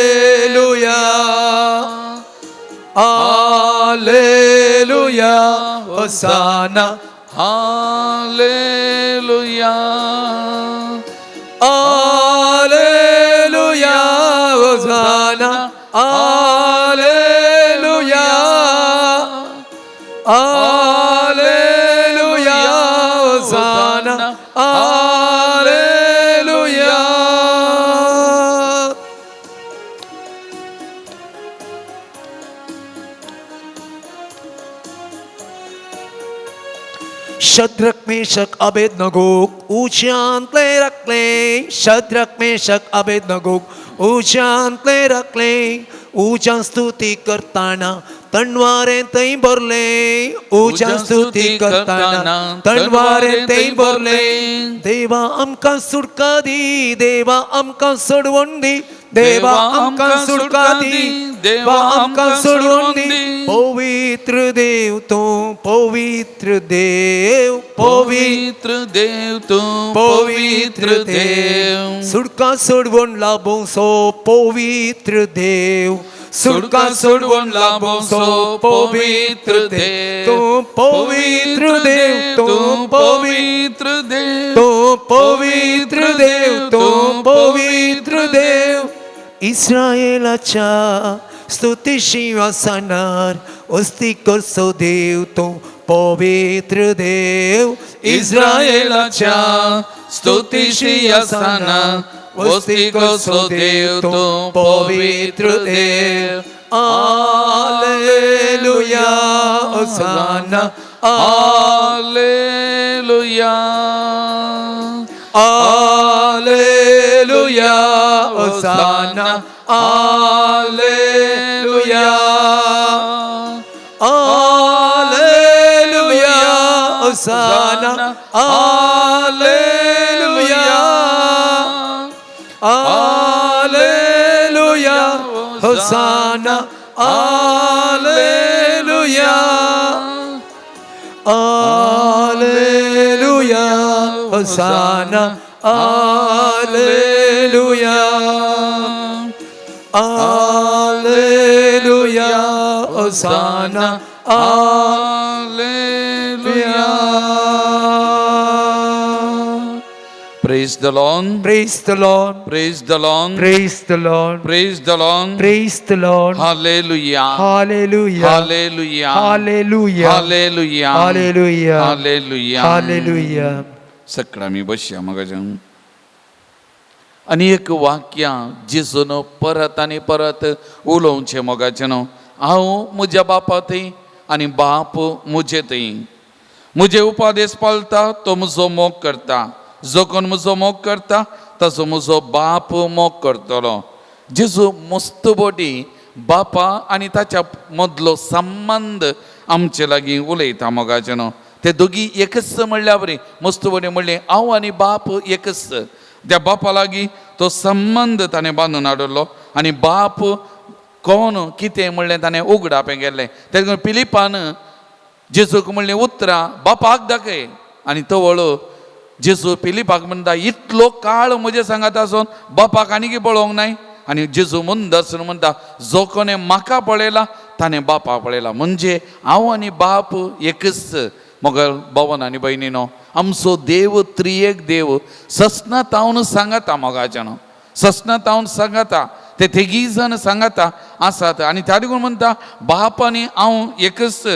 alleluia hosanna hallelujah alleluia hosanna alleluia alleluia hosanna alleluia. Shadrach Meshach अबेदनगोक उच्यांतले राखले शद्रक मेशक अबेदनगोक उच्यांतले राखले. उज्या स्तुती करताना तणवारें थंय भरलें उज्या स्तुती करताना तणवारें थंय भरलें देवा आमकां सुटका दी देवा आमकां सोडवण दी देवा आमकां सुटका दी देवा आमकां सोडवण दी पवित्र देव तूं पवित्र देव पवित्र पवित्र देव तूं पवित्र देव सुटका सोडवण लाभोसो पवित्र देव सुटका सोडवण लाभोसो पवित्र देव तूं पवित्र देव तूं पवित्र पवित्र देव तूं पवित्र देव तूं पवित्र देव इस्रायलाच्या स्तुती शिंवासनार वस्ती करसो देव तूं पवित्र देव इस्रायलाच्या स्तुतीशी आसना वस्ती कसो देव तूं पवित्र देव Alleluia hosanna hallelujah Alleluia hosanna Alleluia Alleluia hosanna Alleluia Alleluia hosanna Alleluia Alleluia hosanna Alleluia Alleluia hosanna hallelujah. Praise the Lord. Praise the Lord. Praise the Lord. Praise the Lord. Praise the Lord. Praise the Lord. Hallelujah. Hallelujah. Hallelujah. Hallelujah. Hallelujah. Hallelujah. Hallelujah. Hallelujah. सगळं आमी बसया मगाच्यान आनी एक वाक्यां जेजून परत आनी परत उलोवचें मोगाचें न्हू हांव म्हज्या बापा थंय आनी बाप म्हजे थंय म्हजे उपादेश पाळटा तो म्हजो मोग करता जो कोण म्हजो मोग करता ताचो म्हजो बाप मोग करतलो जेजू मस्त बोटी बापा आनी ताच्या मदलो संबंद आमचे लागीं उलयता मोगाचें न्हू ते दोगी एकच म्हणल्या बरी मस्त बोटी म्हणलें हांव आनी बाप एकच त्या बापा लागीं तो संबंद ताणें बांदून हाडिल्लो आनी बाप कोण कितें म्हणलें ताणें उगडापें गेल्लें तेका पिलिपान जेजूक म्हणलें उतरां बापाक दाखय आनी तवळ जेजू पिलिपाक म्हणटा इतलो काळ म्हजे सांगात आसून बापाक आनीक पळोवंक नाय आनी जेजू मुंदरसून म्हणटा जो कोणें म्हाका पळयला ताणें बापाक पळयला म्हणजे हांव आनी बाप एकच मगर भवन आनी भयणीनो आमचो देव त्रियेक देव ससना तावन सांगाता मोगाच्यानो ससना तावन सांगाता ते तेगी जाण सांगाता आसात आनी त्या देखून म्हणटा बाप आनी हांव एकच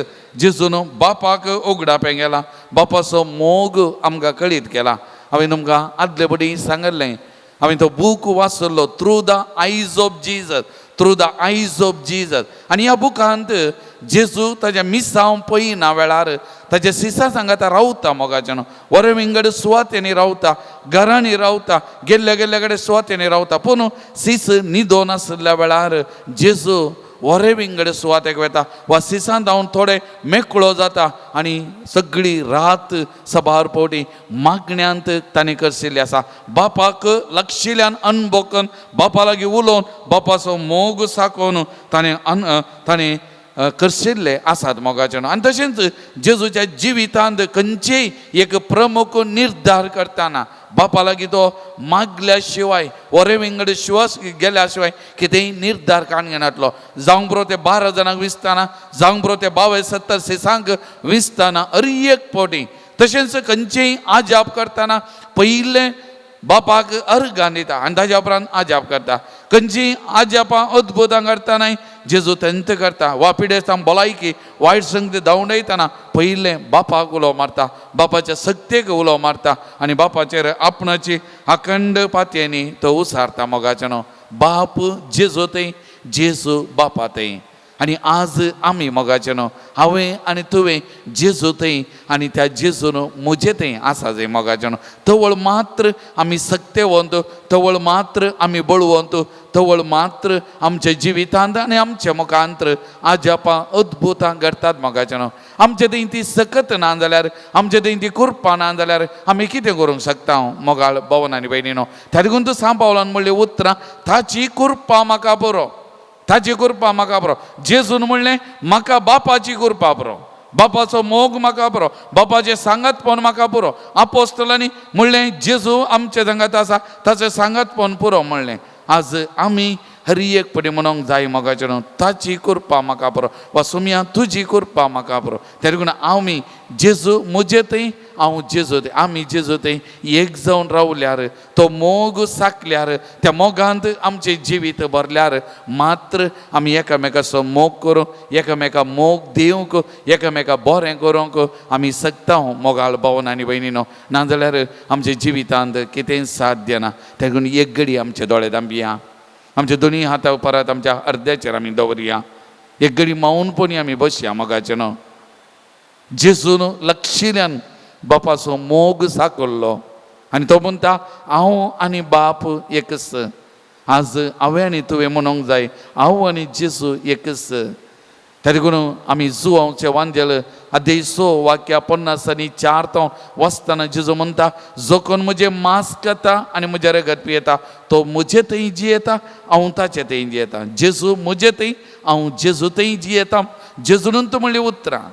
जेजून बापाक उगडापें गेला बापाचो मोग आमकां कळीत केला हांवें तुमकां आदले पटी सांगिल्लें हांवें तो बूक वाचलो Through the Eyes of Jesus, Through the Eyes of Jesus. आनी ह्या बुकांत जेजू ताज्या मिसांव पळयना वेळार ताच्या सिसा सांगाता रावता मोगाच्यान वरे विंगड सुवातेनी रावता घरांनी रावता गेल्ल्या गेल्ल्या कडेन सुवातेनी रावता पूण सीस न्हिदोन आशिल्ल्या वेळार जेजू वरे विंगड सुवातेक वता वा सिसान धांवन थोडे मेकळो जाता आनी सगळी रात सभार पावटी मागण्यांत ताणें करशिल्ली आसा बापाक लक्षिल्यान अनबोकन बापा लागीं उलोवन बापाचो मोग साकोवन ताणें अन ताणें करशिल्ले आसात मोगाचे. आनी तशेंच जेजूच्या जिवितांत खंयचेय एक प्रमुख निर्धार करतना बापा लागीं तो मागल्या शिवाय वरे विंगड शिवास गेल्या शिवाय कितेंय निर्धार काडून घेनातलो. जावंक पुरो ते 12 जाणांक विसतना, जावंक पुरो ते 72 सिसांक विसतना, हर एक फावटी. तशेंच खंयचेय आजाप करतना पयलें बापाक अर्गान दिता आनी ताज्या उपरांत आजाप करता. खंयचीं आजापां अद्भुतां करतनाय जेजू तेंत करता वा पिडेस्तांक भलायकी वायट संगती धांवडयतना पयलें बापाक उलो मारता, बापाच्या सक्तेक उलो मारता आनी बापाचेर आपणाची अखंड पातयेंनी तो उसारता. मोगाचें न्हू बाप जेजू थंय, जेजू बापा थंय. आनी आज आमी मोगाचे न्हू हांवें आनी तुवें जेजू थंय आनी त्या जेजून म्हजे थंय आसा जाय मोगाचे न्हू. तवळ मात्र आमी सक्तेवंत, तवळ मात्र आमी बळवंत, तवळ मात्र आमच्या जिवितांत आनी आमच्या मुखांत आजापां अद्भुतां घडटात मोगाचे न्हू. आमचे थंय ती सकत ना जाल्यार, आमचे थंय ती कुरपां ना जाल्यार आमी कितें करूंक शकता मोगाळ भवन आनी भयणी न्हू. त्या देखून तूं सांग पावलान म्हणलें उतरां ताची कुरपां म्हाका पुरो, ताची कृपा म्हाका पुरो. जेजून म्हणलें म्हाका बापाची कृपा पुरो, बापाचो मोग म्हाका पुरो, बापाचें सांगातपण म्हाका पुरो. आपोस्तलांनी म्हणलें जेजू आमचे सांगात आसा ताचें सांगातपण पुरो म्हणलें. आज आमी हर एक पटी म्हणूंक जाय मोगाचें न्हू ताची कृपा म्हाका पुरो वा सुमया तुजी कृपा म्हाका पुरो. त्या देखून आमी जेजू म्हजे थंय, हांव जेजू थंय, आमी जेजू थंय एक जावन रावल्यार, तो मोग साकल्यार, त्या मोगांत आमचें जिवीत भरल्यार मात्र आमी एकामेकाचो मोग करूंक, एकामेका मोग दिवंक, एकामेका बरें करूंक आमी शकता मोगाळ भवन आनी भयणी न्हू. नाजाल्यार आमच्या जिवितांत कितेंय साध्य ना. देखून एक घडी आमचे दोळे धांपया, आमच्या दोनी हाता परत आमच्या अर्द्याचेर आमी दवरया, एक घडी मौनपणी आमी बसया मोगाचें न्हू. जेजून लक्षिल्यान बापाचो मोग साकल्लो आनी तो म्हणटा हांव आनी बाप एकच. आज हांवें आनी तुवें म्हणूंक जाय हांव आनी जेजू एकच. त्या देखून आमी जुवांवचें वांदेल अध्याय 6 वाक्या 54 तो वाचतना जेजू म्हणटा जो कोण म्हजें मांस खाता आनी म्हजें रगत पियेता तो म्हजे थंय जियेता, हांव ताचे थंय जियेता. जेजू म्हजे थंय, हांव जेजू थंय जियेता. जेजून म्हणली उतरां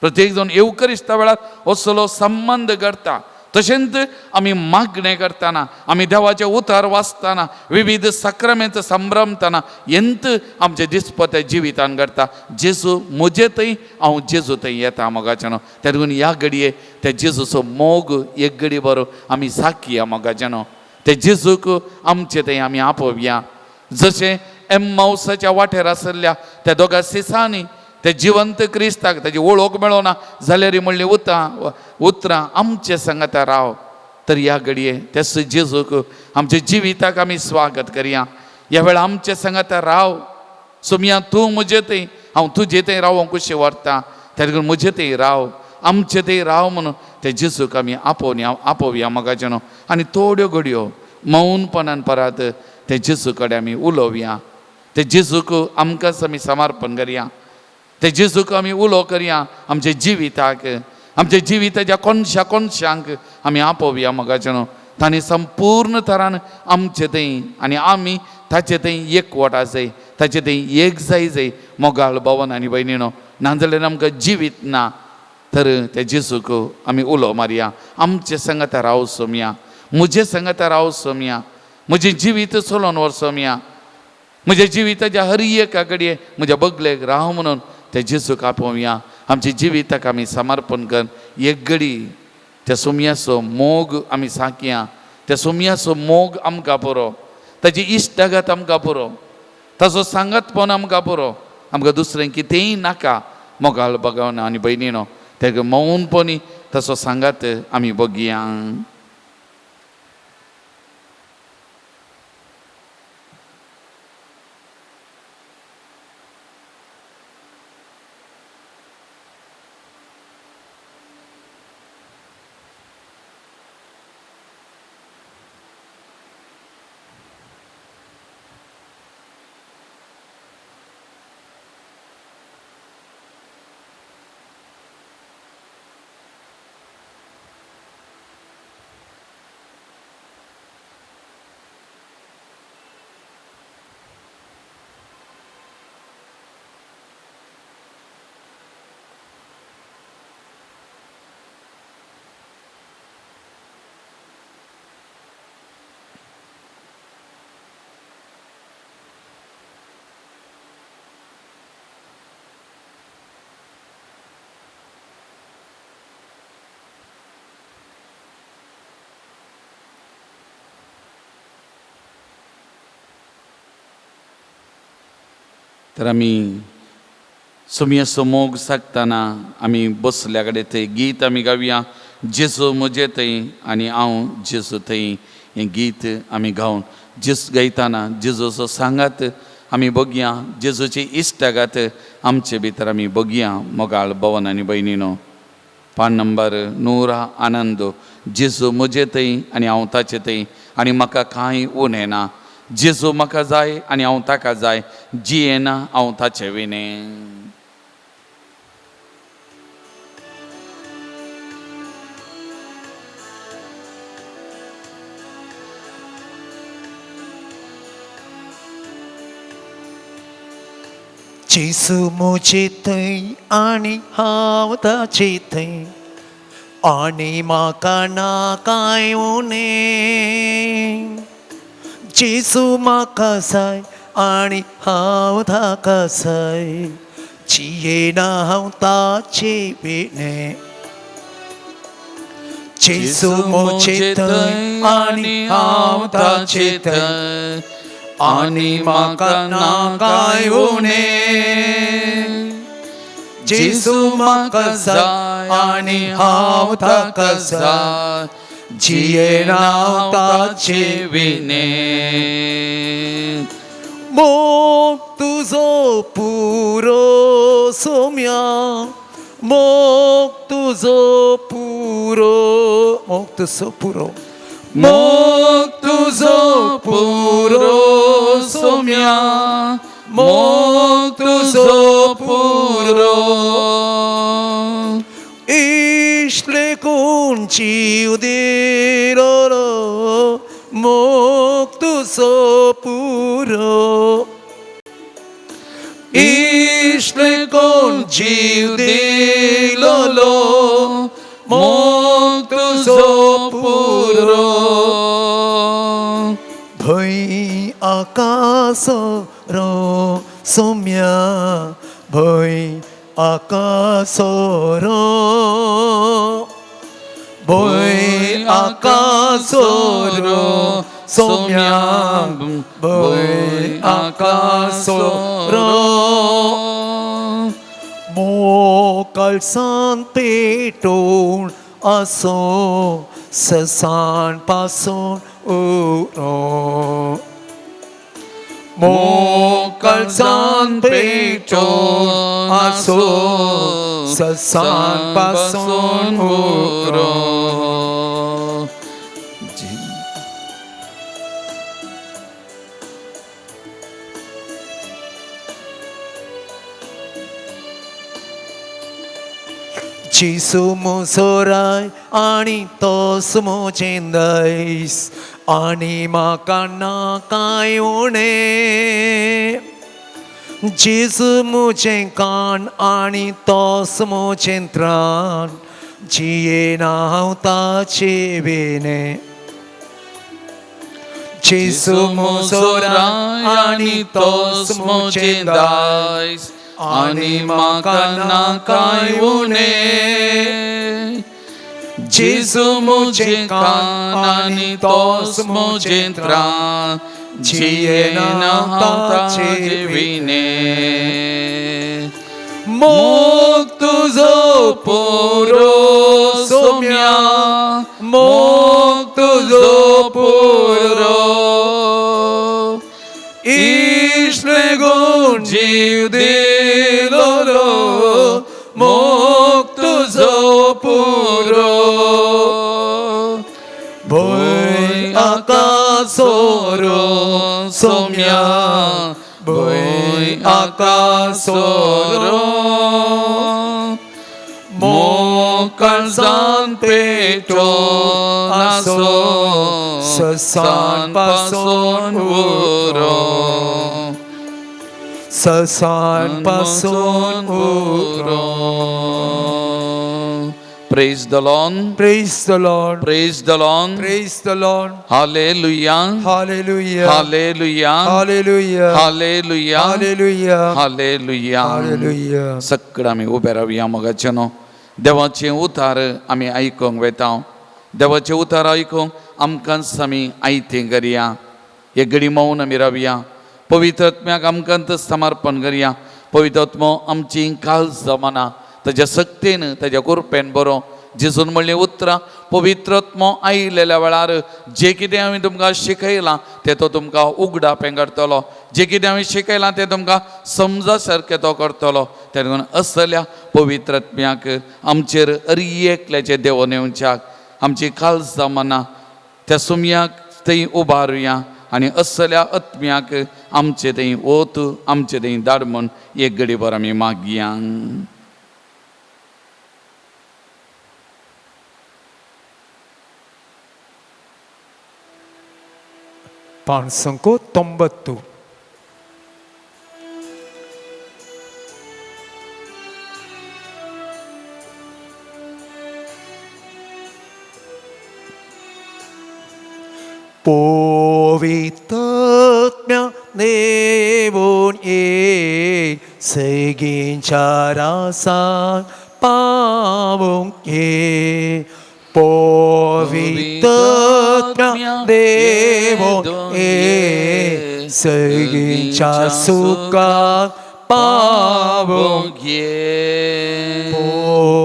प्रत्येक जावन येवकरिस्ता वेळार असलो संबंद घडटा. तशेंच आमी मागणें करतना, आमी देवाचें उतर वाचतना, विविध साक्रमेंत संभ्रमतना एंत आमच्या दिसपत्या जिवितान घडटा. जेजू म्हजे थंय, हांव जेजू थंय येता मोगाचें न्हू. त्या देखून ह्या घडये त्या जेजूचो मोग एक घडी बरो आमी साकया मोगाचें न्हू. त्या जेजूक आमचे थंय आमी आपोवया. जशें एम्मावसाच्या वाटेर आसल्या त्या दोगा सिसांनी ते जिवंत क्रिस्ताक ताजी वळख मेळोना जाल्यार म्हणली उतरां उतरां आमचे सांगाता राव. तर ह्या घडये त्याच जेजूक आमच्या जिविताक आमी स्वागत करया. ह्या वेळार आमचे सांगाता राव सोमया, तूं म्हजे थंय, हांव तुजे थंय रावोंक कशें व्हरता, त्या देखून म्हजे थंय राव, आमचे थंय राव म्हणून ते जेजूक आमी आपोवया आपोवया मोगाचें न्हू. आनी थोड्यो घडयो मौनपणान परत ते जेजू कडेन आमी उलोवया. ते जेजूक आमकांच आमी समर्पण करया. ते जेजूक आमी उलो करया आमच्या जिविताक, आमच्या जिविताच्या कोनशा कोनशांक आमी आपोवया मोगाचें न्हू. तांणी संपूर्ण तरान आमचे थंय आनी आमी ताचे थंय एकवट आसाय, ताचे थंय एक जाय जाय मोगाळ भवन आनी भयणी न्हू. नाजाल्यार आमकां जिवीत ना. तर त्या जेजूक आमी उलो मारया, आमचे सांगाता राव सोमया, म्हजे सांगाता राव सोमया, म्हजें जिवीत चलोवन व्हर सोमया, म्हज्या जिविताच्या हर एका घडये म्हज्या बगलेक राव म्हणून त्या जेजूक आपोवया. आमच्या जिविताक आमी समर्पण कर एक घडी त्या सोमयाचो मोग आमी साकया. त्या सोमयाचो मोग आमकां पुरो, ताजी इश्टागत आमकां पुरो, ताचो सांगातपण आमकां पुरो, आमकां दुसरें कितेंय नाका मोगाळ भगवान आनी भयणी न्हू. तेका मौनपणी ताचो सांगात आमी बगया. तर आमी सोमयाचो मोग सागतना आमी बसल्या कडेन थंय गीत आमी गावया, जेजू म्हजे थंय आनी हांव जेजू थंय, हें गीत आमी गावन जेजू गायतना जेजूचो सांगात आमी बघया जेजूची इश्टागात आमचे भितर आमी बघया मोगाळ भवन आनी भयणीनो. पान नंबर 100 आनंद. जेजू म्हजे थंय आनी हांव ताचे थंय आनी म्हाका कांय उणें ना. जेजू म्हाका जाय आनी हांव ताका जाय, जियेना हांव ताचे विणें. जेजू म्हजे थंय आनी हांव ताचे थंय आनी म्हाका ना कांय उणें. जेजू म्हाका जाय आनी हांव ताका जाय, जियेना हांव ताचे विणें. जेजू म्हजे थंय आनी हांव ताचे थंय आनी म्हाका ना कांय उणें. जेजू म्हाका जाय आनी हांव ताका जाय, जियेना हांव ताचे विणें. मोग तुजो पुरो सोम्या, मोग तुजो पुरो, मोग तुजो पुरो, मोग तुजो पुरो सोम्या, मोग तुजो पुरो. इश्ले कोण जीव दिलो, मोग तुजो पुरो. इश्ले कोण जीव दिलो, मोग तुजो पुरो. भंय आकासो रो सोम्या, भंय आकासो रो, भंय आकासो रो सोम्या, भंय आकासो रो. मोकळसान पेटोवन आसो ससान पासून उरो, मोकळसान पेटोवन आसो ससान पासून उरो. जेजू म्हजो आनी तोच म्हजें दायज आनी म्हाका ना कांय उणें. जेजू म्हजें कान आनी तोच म्हजें त्राण, जियेना हांव ताचे विणें. जेजू म्हजो आनी तोच म्हजें दायज आनी म्हाका ना कांय उणें. जेजू म्हजें कान आनी तोच म्हजें त्राण, जियेना हांव ताचे विणें. मोग तुजो पुरो सोम्या, मोग तुजो पुरो. इश्ले गुण जीव दिलो, मोग तुजो पुरो. भंय आकासो रो सोम्या, भंय आकासो रो, मोकळसान पेटोवन आसो ससान पासून उरो, ससान पासून उरो. Praise the Lord. Praise the Lord. Praise the Lord. Praise the Lord. Hallelujah. Hallelujah. Hallelujah. Hallelujah. Hallelujah. Hallelujah. Hallelujah. Hallelujah. सगळं आमी उबे रावया मोगाचे न्हू. देवाचें उतार आमी आयकूंक वेता. देवाचें उतार आयकूंक आमकांच आमी आयतें करया. हे घडी मौन आमी रावया. पवित्र आत्म्याक आमकांच समर्पण करया. पवित्र आत्मो आमची काल जमाना ताज्या सक्तेन ताज्या कृपेन बरो जेजून म्हणलीं उतरां पवित्र आत्मो आयिल्ल्या वेळार जें कितें हांवें तुमकां शिकयलां तें तो तुमकां उगडापें करतलो, जें कितें हांवें शिकयलां तें तुमकां समजा सारकें तो करतलो. तेन्ना देखून असल्या पवित्र आत्म्याक आमचेर अरी एकल्याचें देवोन येवच्याक आमची काळजां मनां त्या सुमयाक थंय उबारुया आनी असल्या आत्म्याक आमचे थंय वत आमचे थंय धाड म्हूण एक घडीभर आमी मागया. पांच 90. पवित्रात्म्या देवून ये, सगळींच्या रासान पावूंक ये. पवित्रात्म्या देवून ये, सगळींच्या सुखाक पावूंक ये.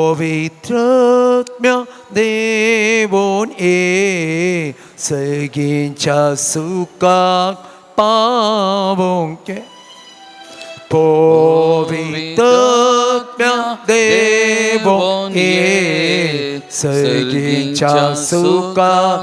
पवित्रात्म्या देवून ये, सगळींच्या सुखाक पावूंक ये. पवित्रात्म्या देवून ये, सगळींच्या सुखाक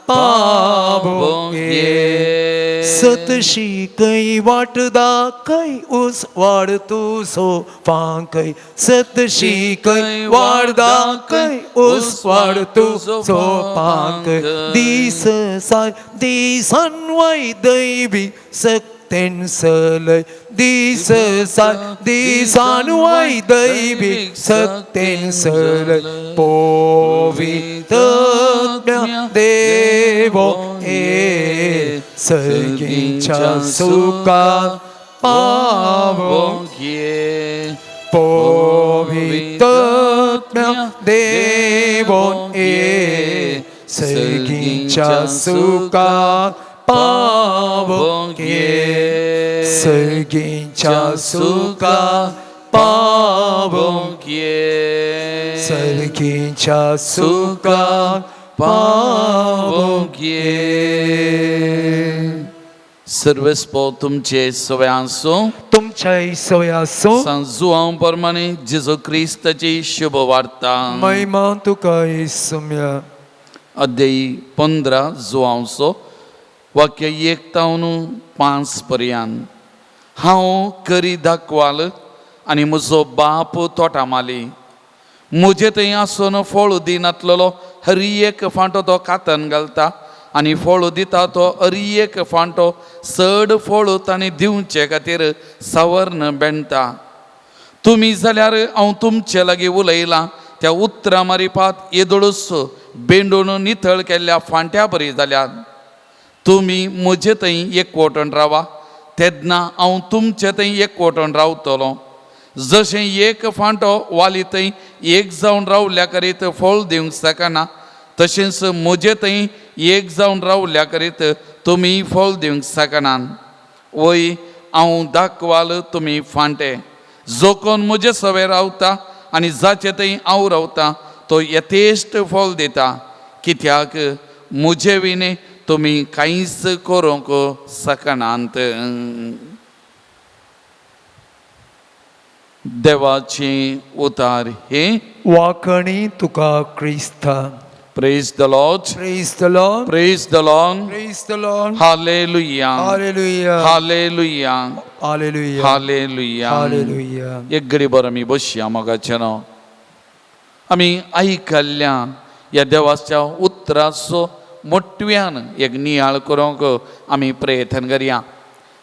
पावूंक ये. सत शिकय वाट दाखय उजवाड तुजो फांकय, सत शिकय वाट दाखय उजवाड तुजो फांकय. दीस साय दिसान वय दैवी सक्तेन सलय, दीस साय दिसान वय दैवी सक्तेन सलय. पवित्रात्म्या देवो ये, सगळींच्या सुखाक पावूंक ये. पवित्रात्म्या देवोन ये, सगळींच्या सुखाक पावूंक ये. सगळींच्या सुखाक पावूंक ये. सगळींच्या सुखाक पावूंक ये. सर्वेस्पो तुमचे सवय आसूं. तुमच्याय सवय आसूं. सांत जुवांव प्रमाणे जेजू क्रिस्ताची शुभ वार्ता. महिमा तुका येसुम्या. अध्यायी 15 जुवांवचो वाक्य 1 तावन 5 पर्यंत. हांव करी दाखवाल आनी म्हजो बाप तोटा माली. म्हजे थंय आसून फळ दिनातलेलो हरी एक फांटो तो कातन घालता आनी फळ दिता तो हरी एक फांटो चड फळ ताणें दिवचे खातीर सवर्ण बेणटा. तुमी जाल्यार हांव तुमचे लागीं उलयलां त्या उतरां मारिपात येदोळूच बेंडून नितळ केल्ल्या फांट्या बरी जाल्यात. तुमी म्हजे थंय एकवटून रावा तेन्ना हांव तुमचे थंय एकवटून रावतलो. जशें एक फांटो वाली थंय एक जावन रावल्या करीत फळ दिवंक शकना तशेंच म्हजे थंय एक जावन रावल्या करीत तुमी फळ दिवंक शकनात. वय हांव दाखवाल तुमी फांटे. जो कोण म्हजे सवे रावता आनी जाचे थंय हांव रावता तो यथेश्ट फळ दिता, कित्याक म्हजे विणे तुमी कांयच करूंक शकनात. देवाचें उतार हे. वाकणी तुका क्रिस्ता. Praise the Lord. Praise the Lord. Praise the Lord. Praise the Lord. Hallelujah. Hallelujah. Hallelujah. Hallelujah. Hallelujah. Hallelujah. एक घडी आमी बसया मोगाचें न्हू. आमी आयकल्ल्या ह्या देवाच्या उतराचो मोटव्यान एक नियाळ करूंक आमी प्रयत्न करया.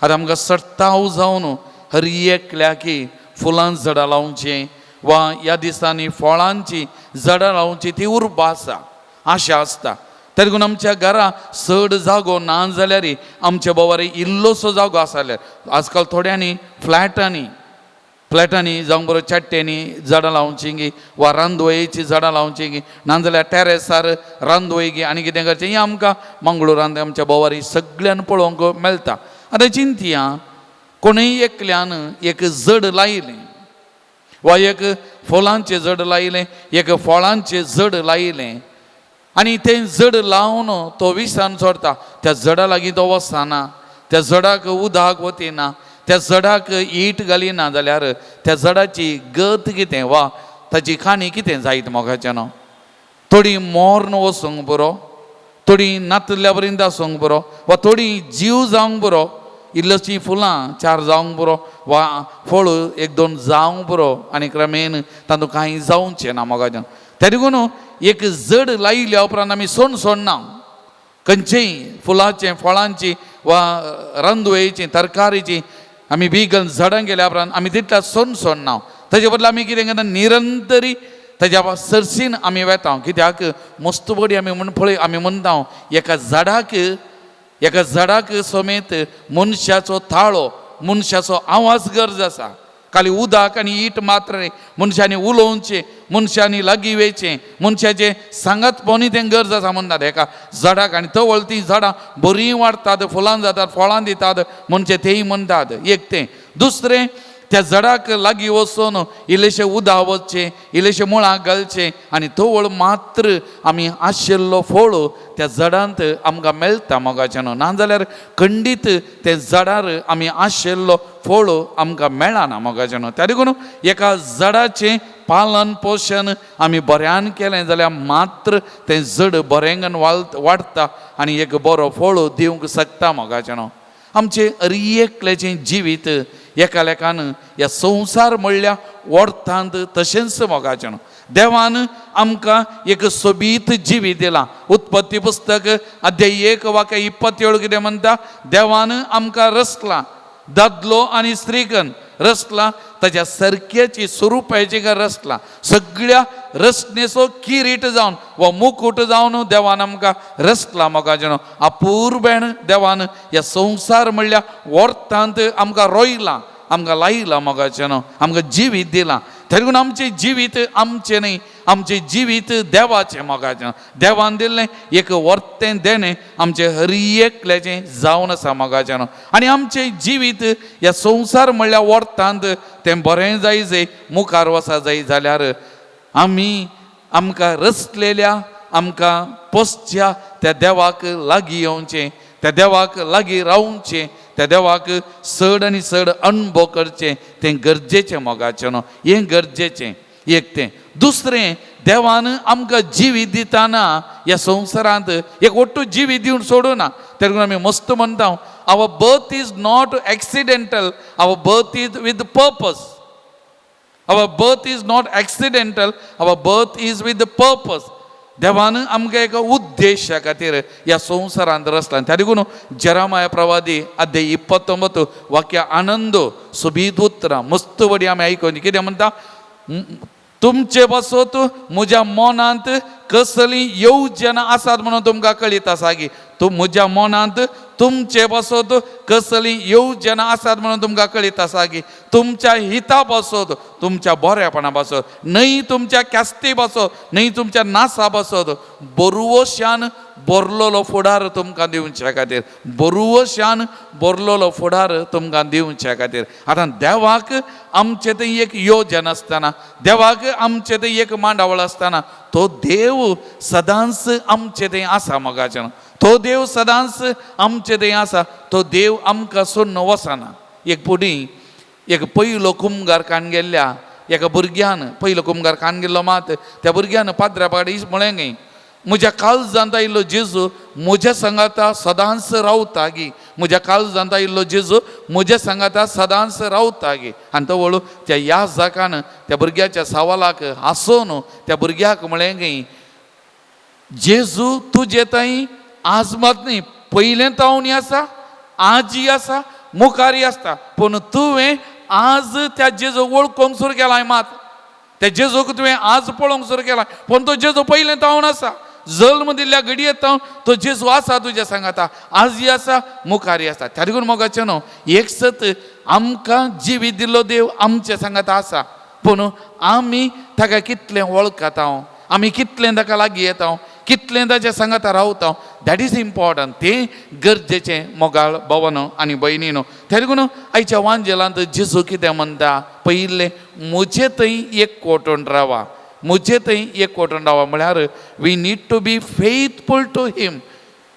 आतां आमकां सत्ताव जावन हर एकल्याकी फुलां झाडां लावचें वा ह्या दिसांनी फळांची झाडां लावची ती उर्बा आसा, आशा आसता. तरी देखून आमच्या घरा चड जागो ना जाल्यार आमच्या बोवार इल्लोसो जागो आसा जाल्यार आजकाल थोड्यांनी फ्लॅटांनी फ्लॅटांनी जावं बरो चट्ट्यांनी झाडां लावची गी वा रांदवयेची झाडां लावची गी नाजाल्यार टॅरेसार रांदवय गी आनी कितें करचें हें आमकां मंगळुरांत आमच्या बोवारी सगळ्यान पळोवंक मेळटा. आतां चिंतया कोणूय एकल्यान एक जड लायलें वा एक फुलांचें जड लायलें, एक फळांचें जड लायलें आनी तें जड लावन तो विसान सोडटा. त्या जडा लागीं तो वचना, त्या जडाक उदक वतिना, त्या जडाक ईट घालिना जाल्यार त्या जडाची गत कितें वा ताची काणी कितें जायत मोगाच्यानो. थोडी मोर्न वचूंक पुरो, थोडी नातल्या पर्यंत आसूंक पुरो वा थोडी जीव जावंक पुरो, इल्लोशीं फुलां चार जावंक पुरो वा फळ एक दोन जावंक पुरो आनी क्रमेन तातूंत कांय जावचें ना मोगाच्यान. त्या देखून एक जड लायल्या उपरांत आमी सोण सोडना, खंयचेय फुलाचें फळांची वा रांदुवेची तरकारीची आमी बी घालून झाडां गेल्या उपरांत आमी तितल्या सोण सोडना. ताजे बदला आमी कितें करता, निरंतरी ताज्या सरसीन आमी वेता. कित्याक मस्त बडी आमी म्हण पळय आमी म्हणटा एका झाडाक, एका झाडाक समेत मनशाचो ताळो, मनशाचो आवाज गरज आसा. खाली उदक आनी ईट मात्र न्ही, मनशांनी उलोवचें, मनशांनी लागीं वयचें, मनशाचें सांगात पोनी तें गरज आसा म्हणटात एका झाडाक. आनी तवळ तीं झाडां बरीं वाडटात, फुलां जातात, फळां दितात म्हणचे तेय म्हणटात. एक तें, दुसरें त्या झाडाक लागीं वचून इल्लेशें उदक वचचें, इल्लेशें मुळाक घालचें आनी तवळ मात्र आमी आशिल्लो फळ त्या झाडांत आमकां मेळटा मोगाचें न्हू. नाजाल्यार खंडीत ते झाडार आमी आशिल्लो फळ आमकां मेळना मोगाचें न्हू. त्या देखून एका झाडाचें पालन पोशण आमी बऱ्यान केलें जाल्यार मात्र तें झड बरेंगन वाडटा आनी एक बरो फळ दिवंक शकता मोगाचें न्हू. आमचें अरियकल्याचें जिवीत एका लेखान ह्या संवसार म्हणल्या वर्थांत तशेंच मोगाचें न्हू. देवान आमकां एक सोबीत जिवीत दिलां. उत्पत्ती पुस्तक अध्याय 1 वाक्य 27 कितें म्हणटा, देवान आमकां रचलां दादलो आनी स्त्रीकन रचलां, ताच्या सरक्याची स्वरुपाची रचलां. सगळ्या रचनेचो किरीट जावन वा मुकूट जावन देवान आमकां रचलां मोगाचें न्हू. अपुर्बेण देवान ह्या संवसार म्हणल्या वर्थांत आमकां रोयलां, आमकां लायलां मोगाचें न्हू, आमकां जिवीत दिलां. तरी आमचें जिवीत आमचें न्ही, आमचें जिवीत देवाचें मोगाचें. देवान दिल्लें एक वर्तें देणें आमचें हर एकल्याचें जावन आसा मोगाचें न्हू. आनी आमचें जिवीत ह्या संवसार म्हणल्यार वर्थांत तें बरें जाय जाय मुखार वचा जाय जाल्यार आमी आमकां रचलेल्या आमकां पोसच्या त्या देवाक लागीं येवचें, त्या देवाक लागीं रावचें, त्या देवाक चड आनी चड अणभव करचें, तें गरजेचें मोगाचें न्हू. हें गरजेचें एक तें. दुसरें, देवान आमकां जिवीत दितना ह्या संवसारांत एक ಒಟ್ಟು जिवीत दिवन सोडूना. तेन्ना आमी मस्त म्हणटा, our birth is not accidental, our birth is with purpose. Our birth is not accidental, our birth is with purpose. देवान आमकां एका उद्देशा खातीर ह्या संवसारांत रचला. त्या देखून जेरामाया प्रवादी अध्याय 29 वाक्य आनंद सोबीत उतरां मस्त वडी आमी आयकोन कितें म्हणटा, तुमचे पासत म्हज्या मनांत कसली येवजणां आसात म्हणून तुमकां कळीत आसा की तूं म्हज्या मनांत तुमचे पासत कसली येवजणां आसात म्हणून तुमकां कळीत आसा की तुमच्या हिता पासत, तुमच्या बरेपणा पासत न्हय, तुमच्या क्यास्ती पासत न्हय, तुमच्या नासा पासत बरुवशान बरलोलो फुडार तुमकां दिवच्या खातीर, बरुवशान बरलोलो फुडार तुमकां दिवच्या खातीर. आतां देवाक आमचें थंय एक योजन आसतना, देवाक आमचें थंय एक मांडावळ आसतना तो देव सदांच आमचे थंय आसा मोगाचें. तो देव सदांच आमचे थंय आसा, तो देव आमकां सोडून वचना. एक फुडें एक पयलो कुमगार कान गेल्ल्या एका भुरग्यान, पयलो कुमगार कान गेल्लो मात त्या भुरग्यान पाद्रा पाडी म्हळें गे, म्हज्या काळजांत आयिल्लो जेजू म्हज्या सांगाता सदांच रावता गी, म्हज्या काळजांत आयिल्लो जेजू म्हज्या सांगाता सदांच रावता गी. आनी तो वळू त्या ह्या जाकान त्या भुरग्याच्या सवालाक हांसोन त्या भुरग्याक म्हळें गे, जेजू तुजे थंय आज मात न्ही, पयलें तावनी आसा, आजी आसा, मुखारी आसता, पूण तुवें आज त्या जेजू वळखूंक सुरू केलाय मात, त्या जेजूक तुवें आज पळोवंक सुरू केलाय, पूण तो जेजू पयलें तावन आसा, जल्म दिल्ल्या घडयेत तावन तो जेजू आसा तुज्या सांगाता, आजय आसा, मुखारी आसा. त्या देखून मोगाचें न्हू, एक सत आमकां जिवीत दिल्लो देव आमच्या सांगाता आसा, पूण आमी ताका कितलें वळखता, आमी कितलें ताका लागीं येता, कितलें ताच्या सांगाता रावता, that is important. तें गरजेचें मोगाळ भवनो आनी भयणीनो. त्या देखून आयच्या वांजेलांत जेजू कितें म्हणटा, पयलें म्हजे थंय एक कोटून रावा, म्हजे थंय एक कोटून रावा. म्हळ्यार we need to be faithful to him.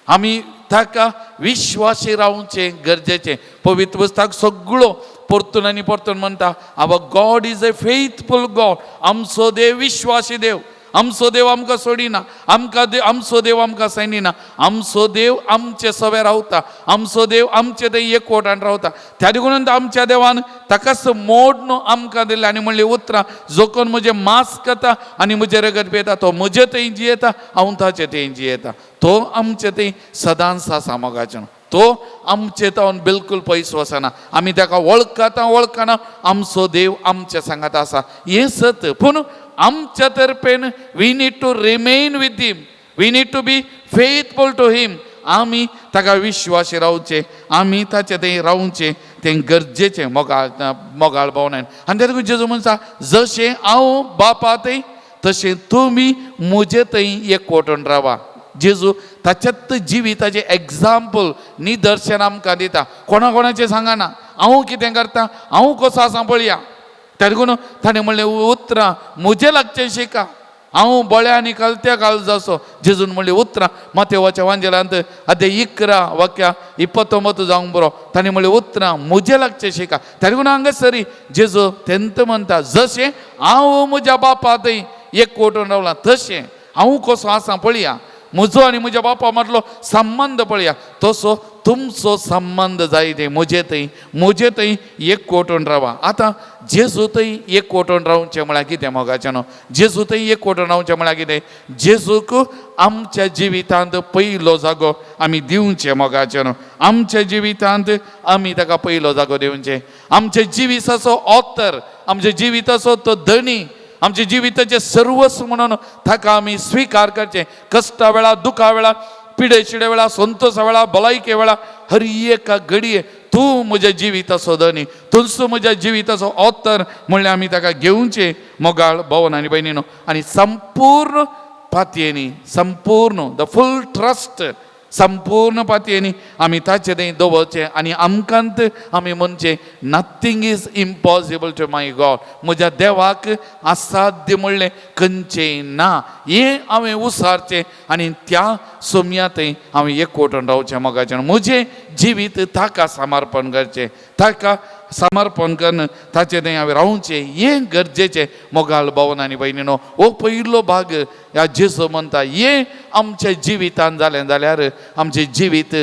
आमी ताका विश्वासी रावचें गरजेचें. पवित्र पुस्तक सगळो परतून आनी परतून म्हणटा, our God is a faithful God. आमचो देव विश्वासी देव, आमचो देव आमकां सोडिना, आमकां देव, आमचो देव आमकां सांडिना, आमचो देव आमचे सवे रावता, आमचो देव आमचे थंय एकवटान रावता. त्या देखून आमच्या देवान ताकाच मोड न्हू आमकां दिलें आनी म्हणली उतरां, जो कोण म्हजें मांस खाता आनी म्हजें रगत पियेता तो म्हजे थंय जियेता, हांव ताचे थंय जियेता. तो आमचे थंय सदांच आसा मोगाचें, तो आमचे तावन बिलकूल पयस वचना. आमी ताका वळखता वळखना, आमचो देव आमचे सांगात आसा हें सत. पूण आमच्या तर्फेन we need to remain with him, we need to be faithful to him. आमी ताका विश्वासी रावचें, आमी ताचे थंय रावचें, तें गरजेचें मोगाळ मोगाळ भावनान. आनी ते जेजू म्हणटा, जशें हांव बापा थंय तशें तुमी म्हजे थंय एकवटून रावा. जेजू ताच्यात जिविताचें एग्जाम्पल निदर्शन आमकां दिता. कोणा कोणाचें सांगना, हांव कितें करता, हांव कसो आसा पळया. त्या देखून ताणें म्हणलें उतरां, म्हजें लागचें शिका, हांव बळ्या आनी कलत्या काळजाचो. जेजून म्हणलें उतरां मातेवाच्या वांजेलांत अध्याय 11 वाक्या 29 जावंक बरो. ताणें म्हणलें उतरां, म्हजें लागचें शिका. त्या देखून हांगासरी जेजू तेंत म्हणटा, जशें हांव म्हज्या बापा थंय एक कोटून रावलां तशें हांव कसो आसा पळया, म्हजो आनी म्हज्या बापा मदलो संबंद पळया, तसो तुमचो संबंद जाय ते म्हजे थंय, म्हजे थंय एक कोटून रावा. आतां जेजू थंय एक कोटून रावचें म्हळ्यार कितें मोगाचें न्हू? जेजू थंय एक कोटून रावचें म्हळ्यार कितें? जेजूक आमच्या जिवितांत पयलो जागो आमी दिवचें मोगाचें न्हू. आमच्या जिवितांत आमी ताका पयलो जागो दिवचें. आमच्या जिविताचो ऑथर, आमच्या जिविताचो तो धनी, आमच्या जिविताचें सर्वस्व म्हणून ताका आमी स्विकार करचें. कश्टा वेळा, दुखा वेळा, पिडे शिडे वेळा, संतोषा वेळा, भलायके वेळा, हर एका घडये तूं म्हज्या जिविताचो धनी, तूंच म्हज्या जिविताचो ऑथर म्हणल्यार आमी ताका घेवचें मोगाळ भवन आनी भयणीनो. आनी संपूर्ण पातयेनी, संपूर्ण the full trust, संपूर्ण पातयेनी आमी ताचे थंय दवरचें आनी आमकांत आमी म्हणचें, nothing is impossible to my God. म्हज्या देवाक असाध्य म्हणलें खंयचें ना हें हांवें उसारचें आनी त्या सोम्या थंय हांवें एकवटून रावचें मोगाचें. म्हजें जिवीत ताका समर्पण करचें, ताका समर्पण करून ताचें थंय हांवें रावचें हें गरजेचें मोगाळ भवन आनी भयणीनो. हो पयलो भाग ह्या जेजू म्हणटा, हें आमच्या जिवितान जालें जाल्यार आमचें जिवीत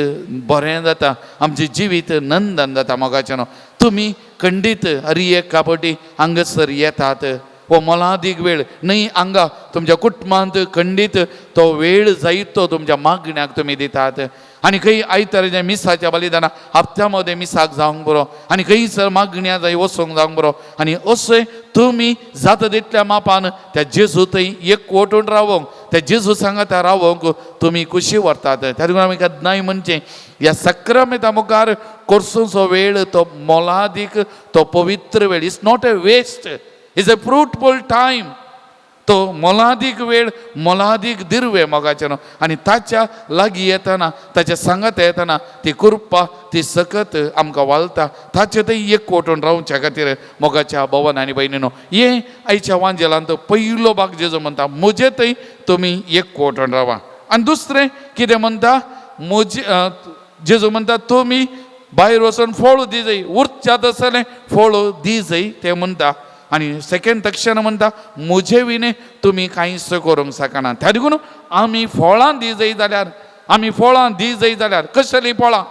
बरें जाता, आमचें जिवीत नंदन जाता मोगाचें न्हू. तुमी खंडीत हर एक कापटी हांगासर येतात, हो मोलादीक वेळ न्हय. हांगा तुमच्या कुटुंबांत खंडीत तो वेळ जायतो तुमच्या मागण्याक तुमी दितात. आनी खंय आयताराच्या मिसाच्या बलिदाना हप्त्या मदें मिसाक जावंक बरो आनी खंयसर मागण्या जाय वचूंक जावंक बरो. आनी अशें तुमी जाता तितल्या मापान त्या जेजू थंय एक वटून रावोंक, त्या जेजू सांगाता रावोंक तुमी खुशी व्हरतात. त्या देखून आमी केन्नाय म्हणचें, ह्या सक्रामेंता मुखार कोर्सूचो वेळ तो मोलादीक, तो पवित्र वेळ. It's not a waste, it's a fruitful time. तो मोलादीक वेळ, मोलादीक दिर्वे मोगाचें न्हू. आनी ताच्या लागीं येतना, ताच्या सांगात येतना ती कृपा, ती सकत आमकां वालता. ताचे थंय एक वटून रावच्या खातीर मोगाच्या भवन आनी भयणीनो, हें आयच्या वांजेलांत पयलो भाग. जेजो म्हणटा, म्हजे थंय तुमी एक वटून रावा. आनी दुसरें कितें म्हणटा म्हजे जेजू म्हणटा, तुमी भायर वचून फळ दी जाय, उरच्या तसलें फळ दी जाय तें म्हणटा. आनी सेकंड तक्षण म्हणटा, म्हजे विणे तुमी कांयच करूंक शकना. त्या देखून आमी फळां दी जाय जाल्यार, आमी फळां दी जाय जाल्यार कसलीं फळां,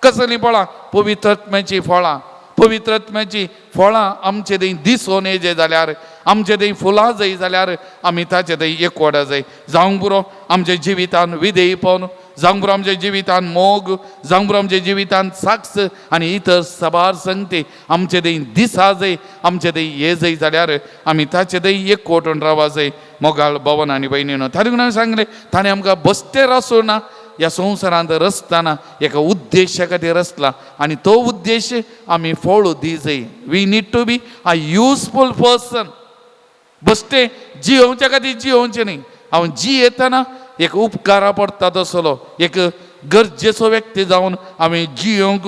कसलीं फळां? पवित्रत्म्याचीं फळां. पवित्रत्म्याचीं फळां आमचे थंय दिसून येजे जाल्यार, आमचे थंय फुलां जाय जाल्यार आमी ताचे थंय एकवटा जाय. जावंक पुरो आमच्या जिवितान विधेयपण, जावंक पुरो आमच्या जिवितान मोग, जावंक पुरो आमच्या जिवितान साक्ष आनी इतर सबार संगती आमचे थंय दिसा जाय, आमचे थंय ये जाय जाल्यार आमी ताचे थंय एकवटून रावा जाय मोगाळ भवन आनी भयणीनो. ताणें हांवें सांगलें, ताणें आमकां बसते आसूं ना ह्या संवसारांत रचतना एका उद्देशा खातीर रचला आनी तो उद्देश आमी फॉलो दी जाय. We need to be a useful person. बसते जियोवच्या खातीर जियोवचें न्ही, हांव जियेतना एक उपकारा पडटा तसलो एक गरजेचो व्यक्ती जावन आमी जियोंक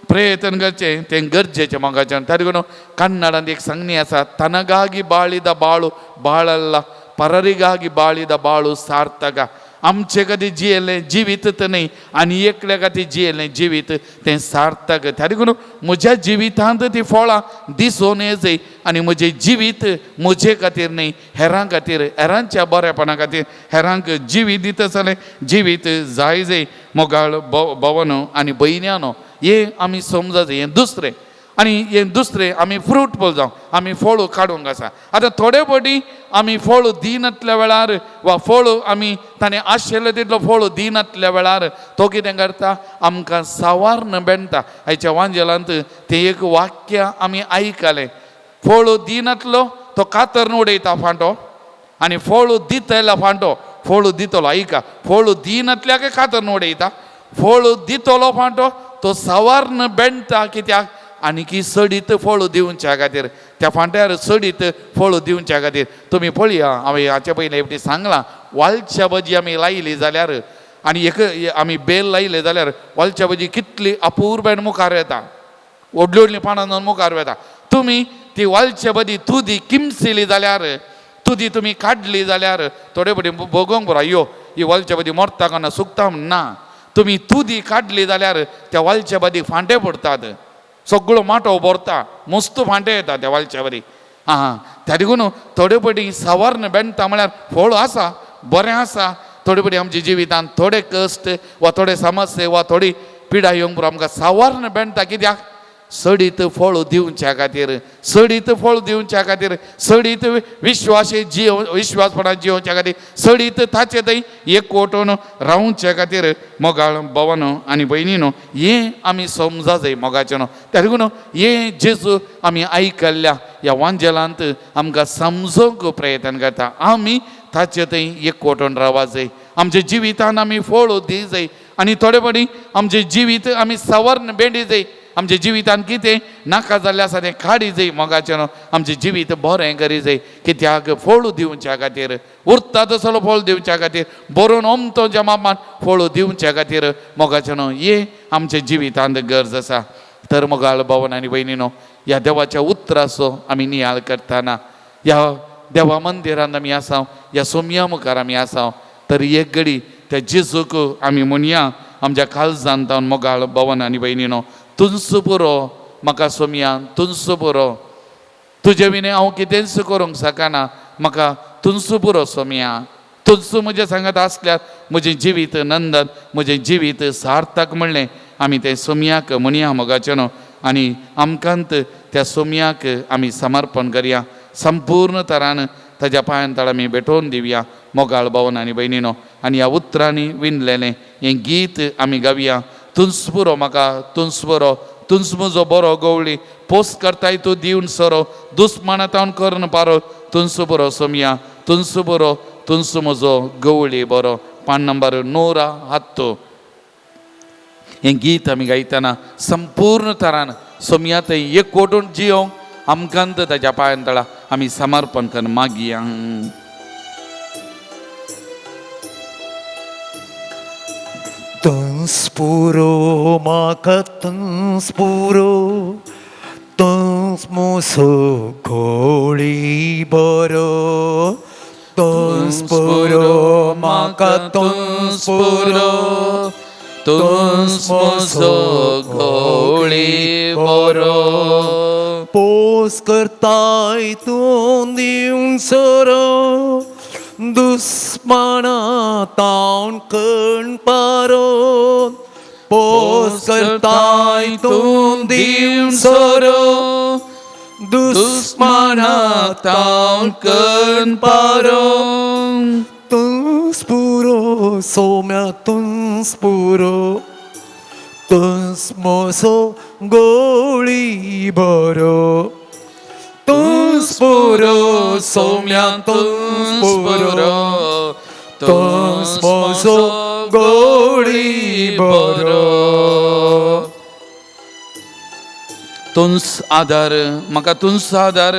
प्रयत्न करचें तें गरजेचें मोगाचें. त्या देखून कन्नडांत एक सांगणी आसा, तनगागी बाळिदा बाळू बाळल्ला पररिगागी बाळिदा बाळू सार्थका. आमचे खातीर जियेलें जिवीत तर न्हय आनी एकल्या खातीर जियेलें जिवीत तें सार्थक. त्या देखून म्हज्या जिवितांत ती फळां दिसून येजय आनी म्हजें जिवीत म्हजे खातीर न्हय हेरां खातीर, हेरांच्या बरेपणा खातीर, हेरांक जिवीत दिता जालें जिवीत जाय जाय. मोगाळ भवनो आनी भयण्यानो, हें आमी समजत. हें दुसरें आनी हें दुसरें आमी फ्रुटफूल जावं, आमी फळ काडूंक आसा. आतां थोडे फावटी आमी फळ दिनातल्या वेळार वा फळ आमी ताणें आशिल्लें तितलो फळ दिनातल्या वेळार तो कितें करता, आमकां सावार बेणटा. आयच्या वांजेलांत तें एक वाक्य आमी आयकलें, फळ दिनातलो तो कातरून उडयता फांटो आनी फळ दितलो फांटो, फळ दितलो आयका, फळ दिनातल्याक कातरून उडयता, फळ दितलो फांटो तो सावार बेणटा. कित्याक? आनी की सडीत फळ दिवच्या खातीर, त्या फांट्यार सडीत फळ दिवच्या खातीर. तुमी पळया, हांवें हाचे पयलीं एकटी सांगलां, वालच्या भाजी आमी लायली जाल्यार आनी एक आमी बेल लायले जाल्यार वालच्या भाजी कितली अपुरबायेन मुखार येता, व्हडली व्हडली पानां जावन मुखार येता. तुमी ती वालच्या भाजी तुदी किमसिली जाल्यार, तुदी तुमी काडली जाल्यार थोडे फावटी भोगोंक बरो, अय्यो ही वालच्या भाजी मरता केन्ना सुकता म्हण ना. तुमी तुदी काडली जाल्यार त्या वालच्या भाजी फांटे पडटात, सगळो माटो भरता, मस्त फांटे येता त्या वालच्या वरी. आं, त्या देखून थोडे फावटी सावार बेणटा म्हळ्यार फळ आसा, बरें आसा. थोडे फावटी आमच्या जिवितांत थोडे कश्ट वा थोडे समस्या वा थोडी पिडा येवंक पुरो आमकां सावार बेणटा. कित्याक? सडीत फळ दिवच्या खातीर, सडीत फळ दिवच्या खातीर, सडीत विश्वासे जिव विश्वासपणान जिवच्या खातीर, सडीत ताचे थंय एकवटून रावच्या खातीर. मोगाळ भवनो आनी भयणीनो, हें आमी समजा जाय मोगाचें न्हू. त्या देखून हें जेजू आमी आयकल्ल्या ह्या वांजेलांत आमकां समजूंक प्रयत्न करता. आमी ताचे थंय एकवटून रावा जाय, आमच्या जिवितान आमी फळ दी जाय आनी थोडे फावटी आमचें जिवीत आमी सवर्ण बेंडी जाय. आमच्या जिवितान कितें नाका जाल्लें आसा तें काडी जाय मोगाचें न्हू. आमचें जिवीत बरें करी जाय, कित्याक? फळ दिवच्या खातीर, उरता तसलो फळ दिवच्या खातीर, बरोवन ओमतो ज्या मापान फळ दिवच्या खातीर मोगाचें न्हू. हें आमच्या जिवितांत गरज आसा. तर मोगाळ भवन आनी भयणीनो, ह्या देवाच्या उतराचो आमी नियाळ करतना, ह्या देवा मंदिरांत आमी आसा, ह्या सोमया मुखार आमी आसा, तर एक घडी त्या जेजूक आमी म्हणया आमच्या काळजांत मोगाळ भवन आनी भयणीनो, तुंच पुरो म्हाका सोमया, तुंच पुरो, तुजे विणे हांव कितेंच करूंक शकना, म्हाका तुंच पुरो सोमया, तुंच म्हजें सांगत आसल्यार म्हजें जिवीत नंदन, म्हजें जिवीत सार्थक म्हणलें आमी तें सोमयाक म्हणया मोगाचें न्हू. आनी आमकांत त्या सोमयाक आमी समर्पण करया, संपूर्ण तरान ताज्या पांयान तळ आमी भेटोवन दिवया मोगाळ भवन आनी भयणीनो. आनी ह्या उतरांनी विणलेलें हें गीत आमी गावया, तुंच पुरो म्हाका, तुंच पुरो, तुंच म्हजो बरो गवळी, पोस करताय तूं दिवन सरो, दुस्माना तावन करून पारो, तुंच पुरो सोमया, तुंच पुरो, तुंच म्हजो गवळी बरो. पान नंबर 110. हें गीत आमी गायतना संपूर्ण तरान सोमया थंय एकवटून जियोंक आमकां ताज्या पांयान तळा आमी समर्पण करून मागया. तुंच पुरो म्हाका, तुंच पुरो, तुंच म्हजो घोळी बरो, तुंच पुरो म्हाका, तुंच पुरो, तुंच म्हजो गवळी बरो, पोस करताय तूं दिवन सरो, दुस्माना तावन कण पारो, पोस करताय तूं दिवन सरो, दुस्माना तावन कण पारो, तुंच पुरो सोम्या, तुंच पुरो, तुंच म्हजो गोळी बरो, तुंच पुरो सोम्या, तुंच पुरो, तुंच म्हजो गोळी बरो. तुंच आदार म्हाका, तुंच आदार,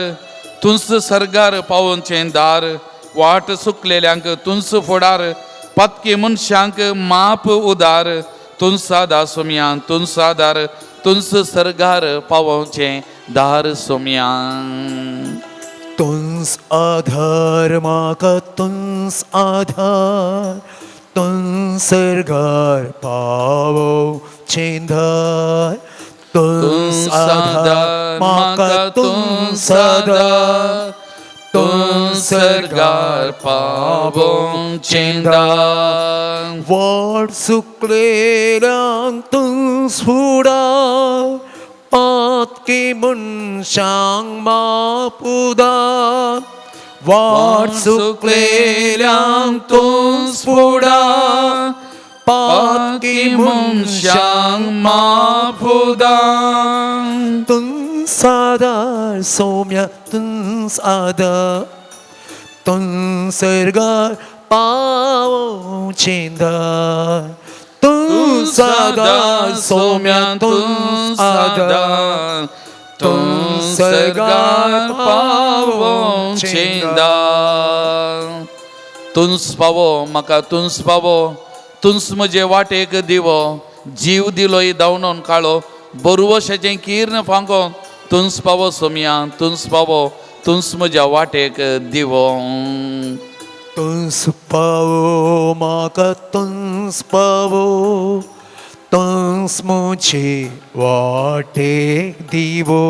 तुंच सर्गार पावोवचें दार, वाट सुकलेल्यांक तुंच फुडार, पातकी मनशांक माप उदार तुमचा आदार सोमया तुमचो आदार तुमचो सर्गार पावोवचें दार सोमया. तुंस आधार म्हाका तुंस आधार तुंस सर्गार पावोवचें धार तुंस आधार म्हाका तुंस आधार तूं सर्गार पावोवचें दार. वाट सुकलेल्यांक तुंस फुडार पातकी मनशांक माप उदार वाट सुकलेल्यांक तुंस फुडार पातकी मनशांक माप माफुदार. तुंस आदार सौम्या तुंस आदार तुंस सर्गार पावोवचें दार तुंस आदार सौम्या तुंस आदार तूं सर्गार पावोवचें दार. तुंस पावो म्हाका तुंस पावो तुंस म्हजे वाटेक दिवो जीव दिलो धांवणोन काळो बरवशाचें किर्ण फांको तुंस पावो सोमया तुंस पावो तुंस म्हज्या वाटेक दिवो. तुंस पावो म्हाका तुंस पावो तुंस म्हजे वाटेक दिवो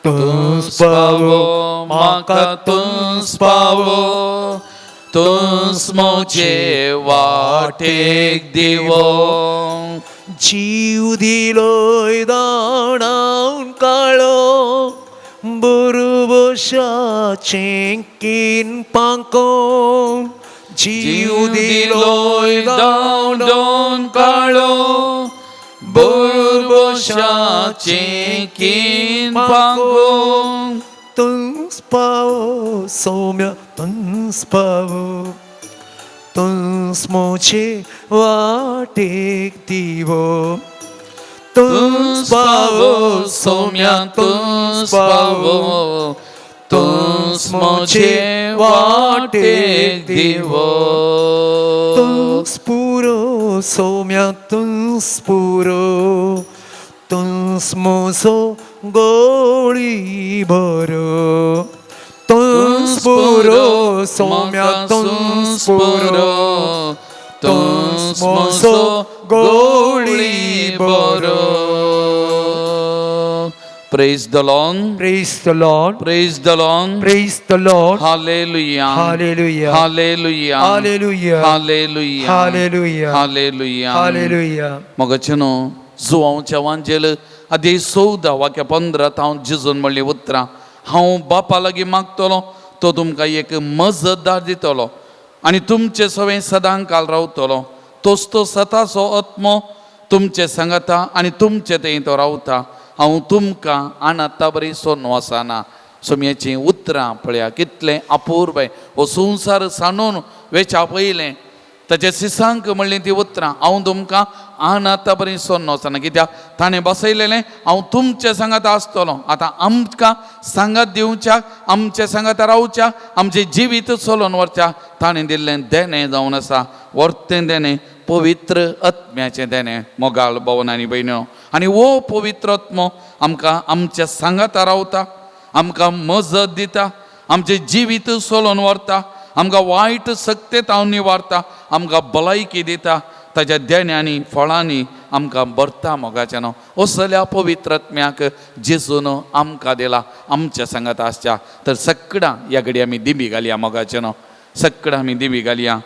तुंस पावो म्हाका तुंस पावो तुंस म्हजे वाटेक दिवो. जीव दिलोय दाणावन काळो बुरबशाचें कीन पांको जीव दिलोय धांवडोन काळो बुरबशाचें कीन पांको तुंस पावो सौम्य तुंस पावो तुंस म्हजे वाटेक दिवो तुंस पावो सौम्या तुंस पावो तुंस म्हजे वाटेक दिवो. तुंस पुरो सौम्या तुंस पुरो तुंस म्हजो गोळी भरो तुंस पुरो सौम्या तुंस पुरो तुंस म्हजो गोळी बरो. Praise the Lord. Praise the Lord. Praise the Lord. Praise the Lord. Hallelujah. Hallelujah. Hallelujah. Hallelujah. Hallelujah. Hallelujah. Hallelujah. Hallelujah. मोगाचेनो जुवांवच्या वांजेल आदी 14 वाक्या 15 हांव जिजून म्हणली उतरां हांव बापा लागीं मागतलो तो तुमकां एक मजतदार दितलो आनी तुमचे सवें सदां काल रावतलो तोच तो सताचो आत्मो तुमचे सांगाता आनी तुमचे थंय तो रावता. हांव तुमकां आनाता बरी सोन वचना. सोमयेचीं उतरां पळया कितलें अपूर्व हो संवसार सांडून वेच्या पयलें ताच्या सिसांक म्हणलीं ती उतरां हांव तुमकां आनाता बरी सोन वचना कित्याक ताणें बसयलेलें हांव तुमचे सांगात आसतलो. आतां आमकां सांगात दिवच्याक आमचे सांगात रावच्याक आमचें जिवीत चलोवन व्हरच्याक ताणें दिल्लें देणें जावन आसा वर्तें देणें पवित्र आत्म्याचें देणें. मोगाळ भोवन आनी भयण्यो आनी हो पवित्र आत्मो आमकां आमच्या सांगाता रावता आमकां मजत दिता आमचें जिवीत चलोवन व्हरता आमकां वायट सक्तेत हांव निवारता आमकां भलायकी दिता ताच्या देण्यांनी फळांनी आमकां भरता. मोगाचें न्हू असल्या पवित्र आत्म्याक जेजून आमकां दिला आमच्या सांगात आसच्या. तर सगळां ह्या घडी आमी दिमी घालया. मोगाचें न्हू सगळां आमी दिमी घालया.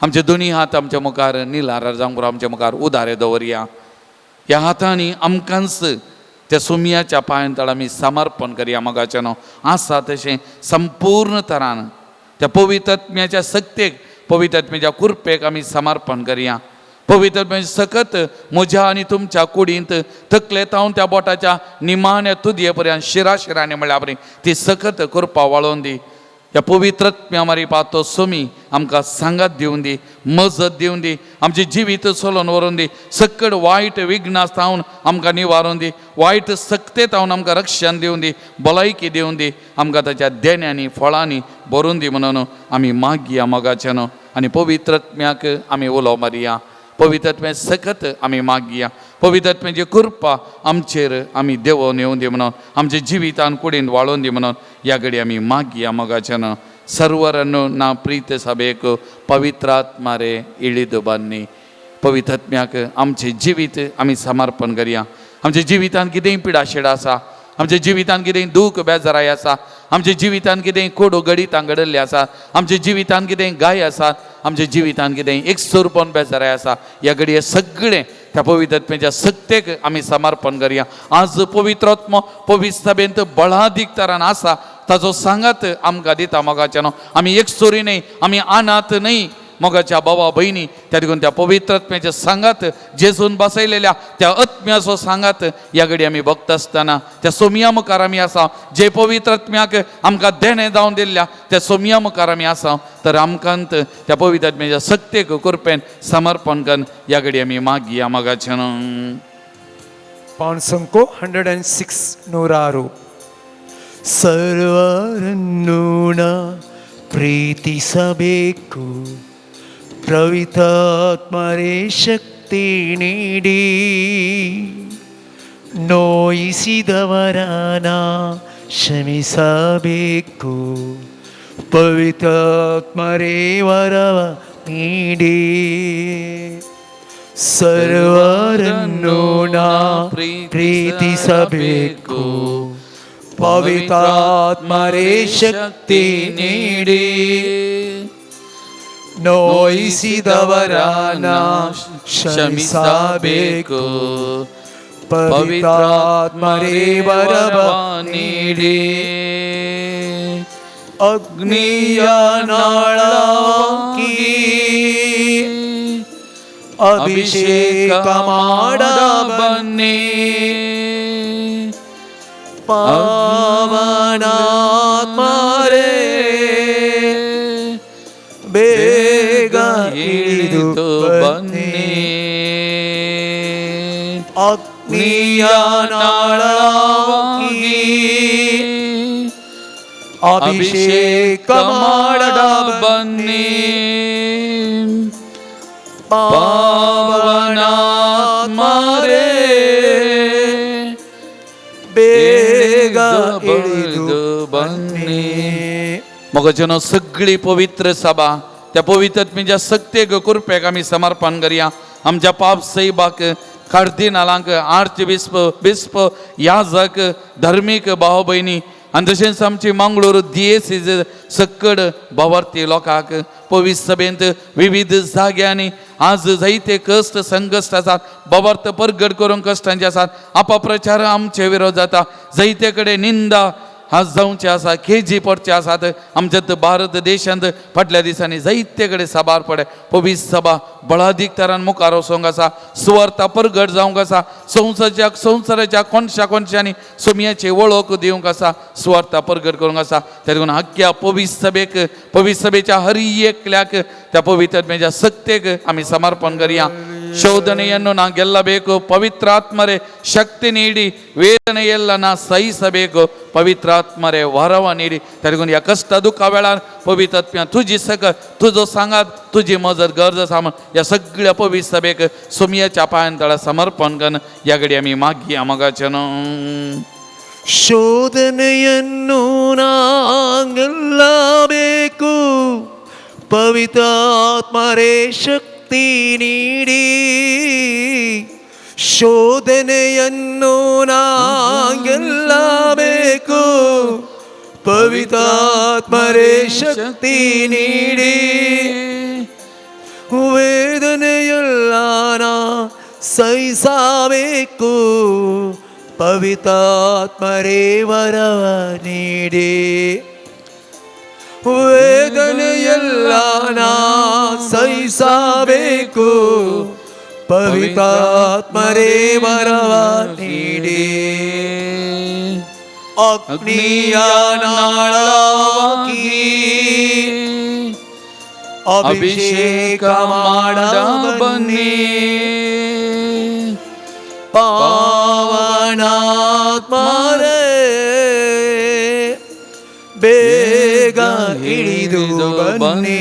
आमचे दोनी हात आमच्या मुखार निलारार जावंक आमच्या मुखार उदारे दवरया. ह्या हातांनी आमकांच त्या सुमयाच्या पांयां तळ आमी समर्पण करया. मोगाचें न्हू आसा तशें संपूर्ण तरान त्या पवित्र आत्म्याच्या सक्तेक पवित्र आत्म्याच्या कृपेक आमी समर्पण करया. पवित्र आत्म्याची सकत म्हज्या आनी तुमच्या कुडींत तकले तावन त्या बोटाच्या निमाण्या तुदये पर्यंत शिरा शिरांनी म्हणल्यार बरी ती सकत कृपा वाळोवन दी. ह्या पवित्र आत्म्या मारी तो सोमी आमकां सांगात दिवन दी मजत दिवन दी आमचें जिवीत चलोवन व्हरून दी सकड वायट विघ्नां थावन आमकां निवारून दी वायट सक्ते थावन आमकां रक्षण दिवन दी भलायकी दिवन दी आमकां ताच्या देण्यांनी फळांनी भरून दी म्हणून आमी मागया मोगाचें न्हू. आनी पवित्रत्म्याक आमी उलो मारया, पवित्रत्म्या सकत आमी मागया, पवित्रत्म्याची कृपा आमचेर आमी देवोन येवन दी म्हणून, आमच्या जिवितान कुडीन वाळोवन दी म्हणून ह्या घडी आमी मागया मोगाच्यान. सर्वरನ್ನು ना प्रीत सभेक पवित्रात्मारे इळीद बान्नी. पवित्रत्म्याक आमचें जिवीत आमी समर्पण करया. आमच्या जिवितान कितेंय पिडाशेड आसा, आमच्या जिवितान कितेंय दूख बेजाराय आसा, आमच्या जिवितान कितेंय कोडो गडितां घडिल्लें आसा, आमच्या जिवितान कितेंय गाय आसा, आमच्या जिवितान कितेंय एक सोरपण बेजाराय आसा, ह्या घडये सगळें त्या पवित्रत्म्याच्या सक्तेक आमी समर्पण करया. आज पवित्रात्मो पवित्र सभेंत बळादीक तरान आसा, ताजो सांगात आमकां दिता मोगाच्यान. आमी एक सोरी न्हय, आमी अनाथ न्हय मोगाच्या बाबा भयणी, त्या देखून त्या पवित्रात्म्याच्या सांगात जेजून बसयलेल्या त्या आत्म्याचो सांगात ह्या घडी आमी भक्त आसतना त्या सोमया मुखार आमी आसा, जे पवित्रात्म्याक आमकां देणें जावन दिल्ल्या त्या सोमया मुखार आमी आसा, तर आमकां त्या पवित्रात्म्याच्या सक्तेक कृपेन समर्पण करून ह्या घडी आमी मागया मोगाच्यान. ಪಾನ್ಸಂಕೋ 106 106. ಸರ್ವರನ್ನು ನಾ ಪ್ರೀತಿಸಬೇಕು, ಪವಿತ್ರಾತ್ಮರೇ ಶಕ್ತಿ ನೀಡಿ, ನೋಯಿಸಿದವರನ ಕ್ಷಮಿಸಬೇಕು, ಪವಿತ್ರಾತ್ಮರೇ ವರವ ನೀಡಿ. ಸರ್ವರನ್ನು ನಾ ಪ್ರೀತಿಸಬೇಕು, ಪವಿತ್ರಾತ್ಮರೇ ಶಕ್ತಿ ನೀಡಿ, ನೋಯಿಸಿದವರನ ಕ್ಷಮಿಸಬೇಕು, ಪವಿತ್ರಾತ್ಮರೇ ವರವ ನೀಡಿ. ಅಗ್ನಿಯ ನಾಳವಾಗಿ ಅಭಿಷೇಕ ಮಾಡ ಬನ್ನಿ, ಪಾವನಾತ್ಮರೇ ಬೇಗ ಇಳಿದು ಬನ್ನಿ. ಅಗ್ನಿಯ ನಾಳವಾಗಿ ಅಭಿಷೇಕ ಮಾಡ ಬನ್ನಿ, ಪಾವನಾತ್ಮರೇ ಬೇಗ ಇಳಿದು ಬನ್ನಿ. मोगाच्यानो सगळी पवित्र सभा त्या पवित्र सक्तेक कृपेक आमी समर्पण करया. आमच्या पाप सैबाक, कार्दिनालांक, आर्च बिस्प, बिस्प, याजक, धार्मीक भाव भयणी आनी तशेंच आमची मंगळूर दियेसीज सक्कड भावार्थी लोकांक पवित्र सभेंत विविध जाग्यांनी आज जायते कश्ट संकश्ट आसात, भावार्थ परगट करूंक कश्टांचे आसात, अपप्रचार आमचे विरोध जाता, जायते कडेन निंदा आज जावचे आसा, खेजी पडचे आसात. आमच्या भारत देशांत फाटल्या दिसांनी जायते कडेन साबार पडे पवित्र सभा बळादीक तरान मुखार वचोंक आसा, सुवार्ता परगट जावंक आसा, संवसाराच्या संवसाराच्या कोनशा कोनशांनी सोमयाची वळख दिवंक आसा, सुवार्ता परगट करूंक आसा. त्या देखून आख्ख्या पवित्र सभेक, पवित्र सभेच्या हर एकल्याक त्या पवित्र सक्तेक आमी समर्पण करया. ಶೋಧನೆಯನ್ನು ನಾ ಗೆಲ್ಲಬೇಕು, ಪವಿತ್ರಾತ್ಮರೇ ಶಕ್ತಿ ನೀಡಿ. ವೇದನೆಯೆಲ್ಲ ನಾ ಸಹಿಸಬೇಕು, ಪವಿತ್ರಾತ್ಮರೇ ವರವ ನೀಡಿ. तरी ह्या कश्ट दुखा वेळार पवित्र तुजी सक तुजो सांगात तुजी मजत गरज आसा म्हण ह्या सगळ्या पवित्र सभेक सोमयाच्या पांयान तळा समर्पण करून ह्या घडी आमी मागया मोगाच्यान. ಶೋಧನೆಯನ್ನು ನಾ ಗೆಲ್ಲಬೇಕು, ಪವಿತ್ರಾತ್ಮರೇ ಶಕ್ತಿ ನೀಡಿ. ಶೋಧನೆಯನ್ನು ನಾ ಗೆಲ್ಲಬೇಕು, ಪವಿತ್ರಾತ್ಮರೇ ಶಕ್ತಿ ನೀಡಿ. ವೇದನೆಯೆಲ್ಲ ನಾ ಸಹಿಸಬೇಕು, ಪವಿತ್ರಾತ್ಮರೇ ವರವ ನೀಡಿ. ವೇದನೆಯೆಲ್ಲ ನಾ ಸಹಿಸಬೇಕು, ಪವಿತ್ರಾತ್ಮರೇ ವರವ ನೀಡಿ. ಅಗ್ನಿಯ ನಾಳವಾಗಿ ಅಭಿಷೇಕ ಮಾಡ ಬನ್ನಿ, ಪಾವನಾತ್ಮರೇ ಬೇಗ ಇಳಿದು ಬನ್ನಿ.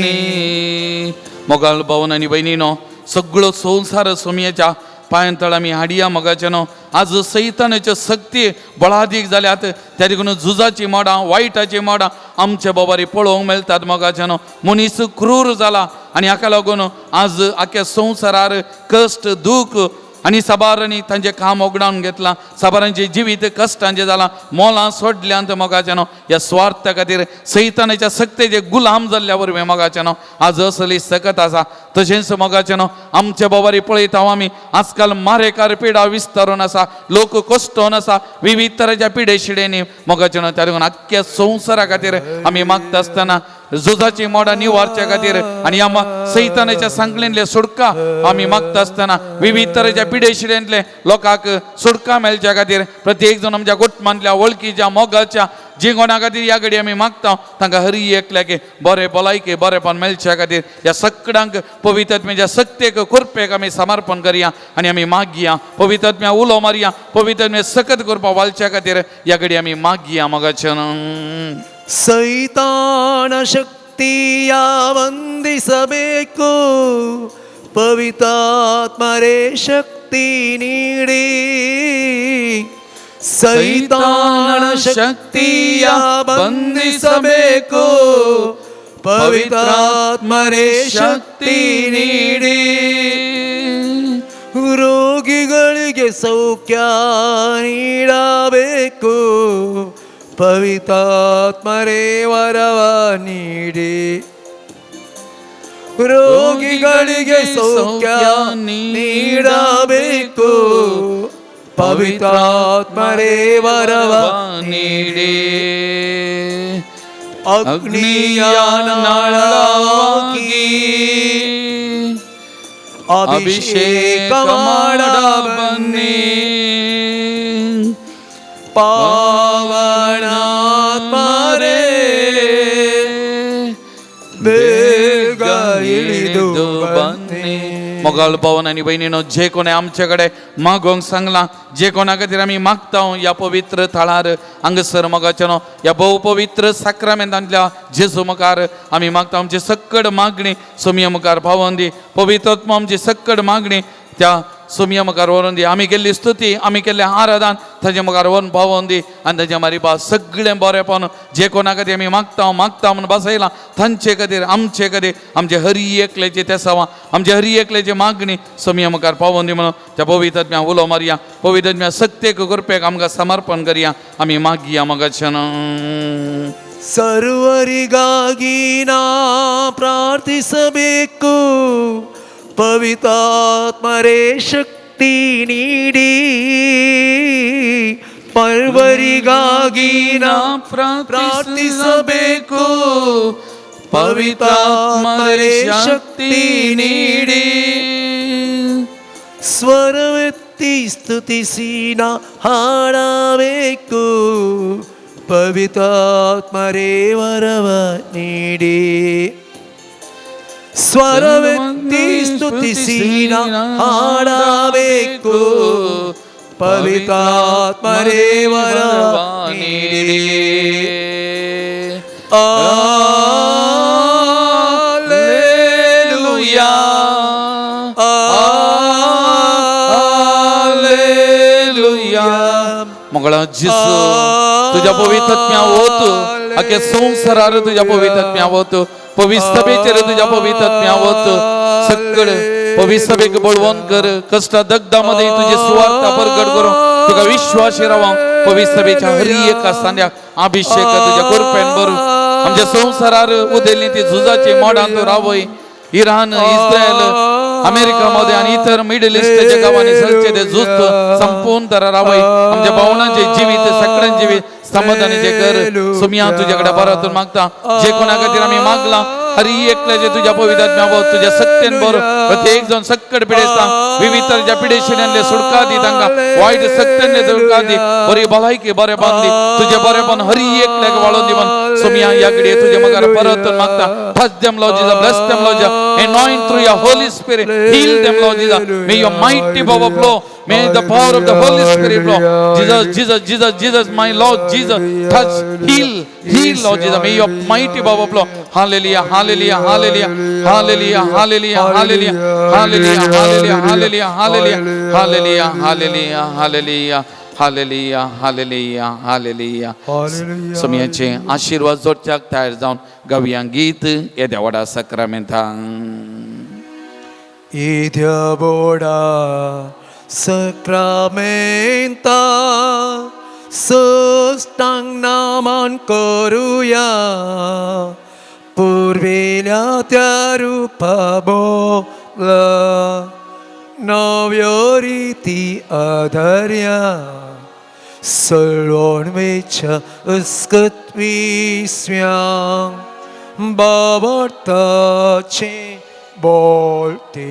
मोगाळ भावन आनी भयणीनो, सगळो संवसार सोमयेच्या पांयांतळ आमी हाडिया मोगाच्यानो। आज सैतानाच्यो शक्ती बळादीक जाल्यात, त्या देखून झुजाची मोडां, वायटाची मोडां आमच्या बाबारी पळोवंक मेळटात मोगाच्यानो। मनीस क्रूर जाला आनी हाका लागून आज आख्या संवसारार कश्ट, दूख आनी साबारांनी तांचें काम ओगडावन घेतलां, साबारांचें जिवीत कश्टांचें जालां, मोलां सोडल्यांत मोगाच्यानो। ह्या स्वार्था खातीर सैतानाच्या सक्तेचे गुलाम जाल्ल्या वरवीं मोगाच्यानो आज असली सकत आसा। तशेंच मोगाच्यानो आमच्या बाबारी पळयता आमी आजकाल मारेकार पिडा विस्तारून आसा, लोक कश्टोन आसा विविध तरेच्या पिडे शिडेंनी मोगाच्यानो। त्या लागून आख्ख्या संवसारा खातीर आमी मागता आसतना झुजाची मोडां निवारच्या खातीर आनी ह्या सैतानाच्या सांगलेंतले सुटका आमी मागता आसतना विविध तरेच्या पिडे शिडेंतले लोकांक सुटका मेळच्या खातीर प्रत्येक जण आमच्या कुटुंबांतल्या, वळखीच्या, मोगाच्या जी कोणा खातीर ह्या घडी आमी मागता तांकां हरी एकल्याक बरें भलायके बरेंपण मेळच्या खातीर ह्या सगळ्यांक पवित्र सक्तेक कृपेक आमी समर्पण करया आनी आमी मागया, पवित्र उलो मारया, पवित्र सकत करपाक वालच्या खातीर ह्या घडी आमी मागया मोगाच्यान। ಸೈತಾನ ಶಕ್ತಿಯ ವಂದಿಸಬೇಕು, ಪವಿತ್ರಾತ್ಮರೇ ಶಕ್ತಿ ನೀಡಿ. ಸೈತಾನ ಶಕ್ತಿಯ ಬಂಧಿಸಬೇಕು, ಪವಿತ್ರಾತ್ಮರೇ ಶಕ್ತಿ ನೀಡಿ. ರೋಗಿಗಳಿಗೆ ಸೌಖ್ಯ ನೀಡಬೇಕು, ಪವಿತ್ರಾತ್ಮರೇ ವರವ ನೀಡಿ. ರೋಗಿಗಳಿಗೆ ಸೌಖ್ಯ ನೀಡಬೇಕು, ಪವಿತ್ರಾತ್ಮರೇ ವರವ ನೀಡಿ. ಅಗ್ನಿಯ ನಾಳವಾಗಿ ಅಭಿಷೇಕ ಮಾಡ ಬನ್ನಿ, ಪಾವನಾತ್ಮರೇ ಬೇಗ ಇಳಿದು ಬನ್ನಿ. मोगाळ भावन आनी भयणीनो, जे कोणें आमचे कडेन मागोवंक सांगलां, जे कोणा खातीर आमी मागता ह्या पवित्र थळार हांगासर मोगाच्यानो, ह्या भोव पवित्र साक्रामेंतांतल्या जेजू मुखार आमी मागता आमची सक्कड मागणी सोमया मुखार पावोवन दी. पवित्र आमची सक्कड मागणी त्या सोमया मुखार व्हरून दी. आमी केल्ली स्तुती, आमी केल्लें आराधन ताजे मुखार व्हरून पावोवन दी आनी ताजे मारी सगळें बरेंपण जे कोणा खातीर आमी मागता मागता म्हूण बसयलां तांचे खातीर, आमचे खातीर, आमचे हरी एकल्याचे तेसावां, आमचे हरी एकल्याची मागणी सोमया मुखार पावोवन दी म्हणून त्या पवित्र उलो मारया, पवित्र सक्तेक कृपेक आमकां समर्पण करया, आमी मागया मोगाच्यान. ಸರ್ವರಿಗಾಗಿ ನಾ ಪ್ರಾರ್ಥಿಸಬೇಕು, ಪವಿತ್ರಾತ್ಮರೇ ಶಕ್ತಿ ನೀಡಿ. ಪರ್ವರಿಗಾಗಿ ನಾ ಪ್ರಾರ್ಥಿಸಬೇಕು, ಪವಿತ್ರಾತ್ಮರೇ ಶಕ್ತಿ ನೀಡಿ. ಸ್ವರವೆತ್ತಿ ಸ್ತುತಿಸಿ ನಾ ಹಾಡಬೇಕು, ಪವಿತ್ರಾತ್ಮರೇ ವರವ ನೀಡಿ. ಸ್ವರವೆತ್ತಿ ಸ್ತುತಿಸಿ ನಾ ಹಾಡಬೇಕು, ಪವಿತ್ರಾತ್ಮರೇ ವರವ ನೀಡಿ. Alleluia, Alleluia. मंगळा जेजू, तुज्या पवित्र वत आख्या संवसारार तुज्या पवित्र वत, पवित्र सभेचेर तुज्या पवित्र वत, सगळे पवित्र सभेक बळवंत कर, कश्ट दग्धामध्ये तुझी सुवार्ता प्रगट करून तुका विश्वासी रावंक पवित्र सभेच्या हरी एका सांद्याक अभिषेक तुज्या कृपेन भरून आमच्या संवसारार उदेल्ली ती झुजाची मोडां तूं रावय. इराण, इस्रायल, अमेरिका मध्ये आणि इतर मिडल ईस्टच्या गावांनी सलचे ते झूज संपूर्ण तर रावय. आमच्या भावनांचे जिवीत, सगळ्यांचे जिवीत समाधानीचे कर. सुमिया तुझ्याकडे बरातून मागता, जे कोणा खातीर आमी मागला हरी एकल्याचे तुझ्या पवित्र तुझ्या सत्तेन बरो प्रत्येक जण सक्कड पिडेस्ता विविध तरेच्या पिडेशिण्यांतले सुटका दी, तांकां वायट सत्तेन सुटका दी, बरी भलायकी बरें दी, तुझे बरेपण हरी एकल्याक वाळोवन दी म्हण सुमिया ह्या घडये तुझे मुखार परत मागता. Touch them, Lord Jesus. Bless them, Lord Jesus. Anoint through your Holy Spirit. Heal them, Lord Jesus. May your mighty power flow. May the power of the Holy Spirit, Lord. Jesus, Jesus, Jesus, Jesus, my Lord Jesus, touch, heal, heal, Lord Jesus. May your mighty power flow. Hallelujah, hallelujah, hallelujah, hallelujah, hallelujah, hallelujah, hallelujah, hallelujah, hallelujah, hallelujah, hallelujah, hallelujah, hallelujah, hallelujah, hallelujah, hallelujah. सोमयाचे आशिर्वाद जोडच्याक तयार जावन गावया गीत येद्या व्हडा सक्रामेंतां. येद्या व्हडा सक्रामेंता सष्टांग Naaman करुया पुर्वेल्या त्या रुपा बोला नव्यो रिती आधार्या सळवण वेच्या अस्कत विस्म्यांक बाबर्ताचे बोलते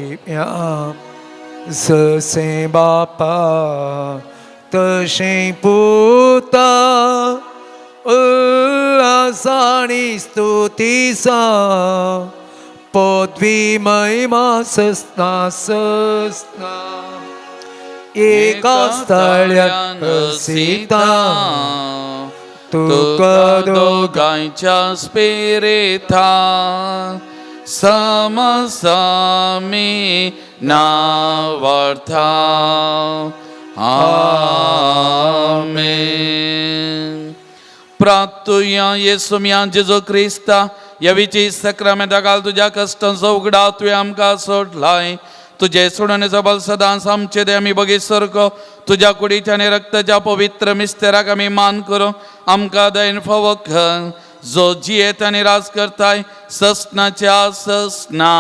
जसे बापा तशें पुता उल्हासाणी स्तुतीसा पदवी महिमा सस्ना सस्ना एका स्थळ्यान सीता तुका दोगांच्या स्पिरिता समसामी नावार्था. आमेन. प्राप्तुया येसुम्या जेजू क्रिस्ता ह्या सक्रामेंता घाल तुज्या कश्टांचो उगडा तुवें आमकां सोडलाय. तुजे सोडणेचो बल सदांच आमचे दे आमी बगीत सारको तुज्या कुडीच्या आनी रक्ताच्या पवित्र मिस्तेराक आमी मान करूं आमकां दयन फावो कर, जो जियेत आनी राज करताय ससनाच्या ससना.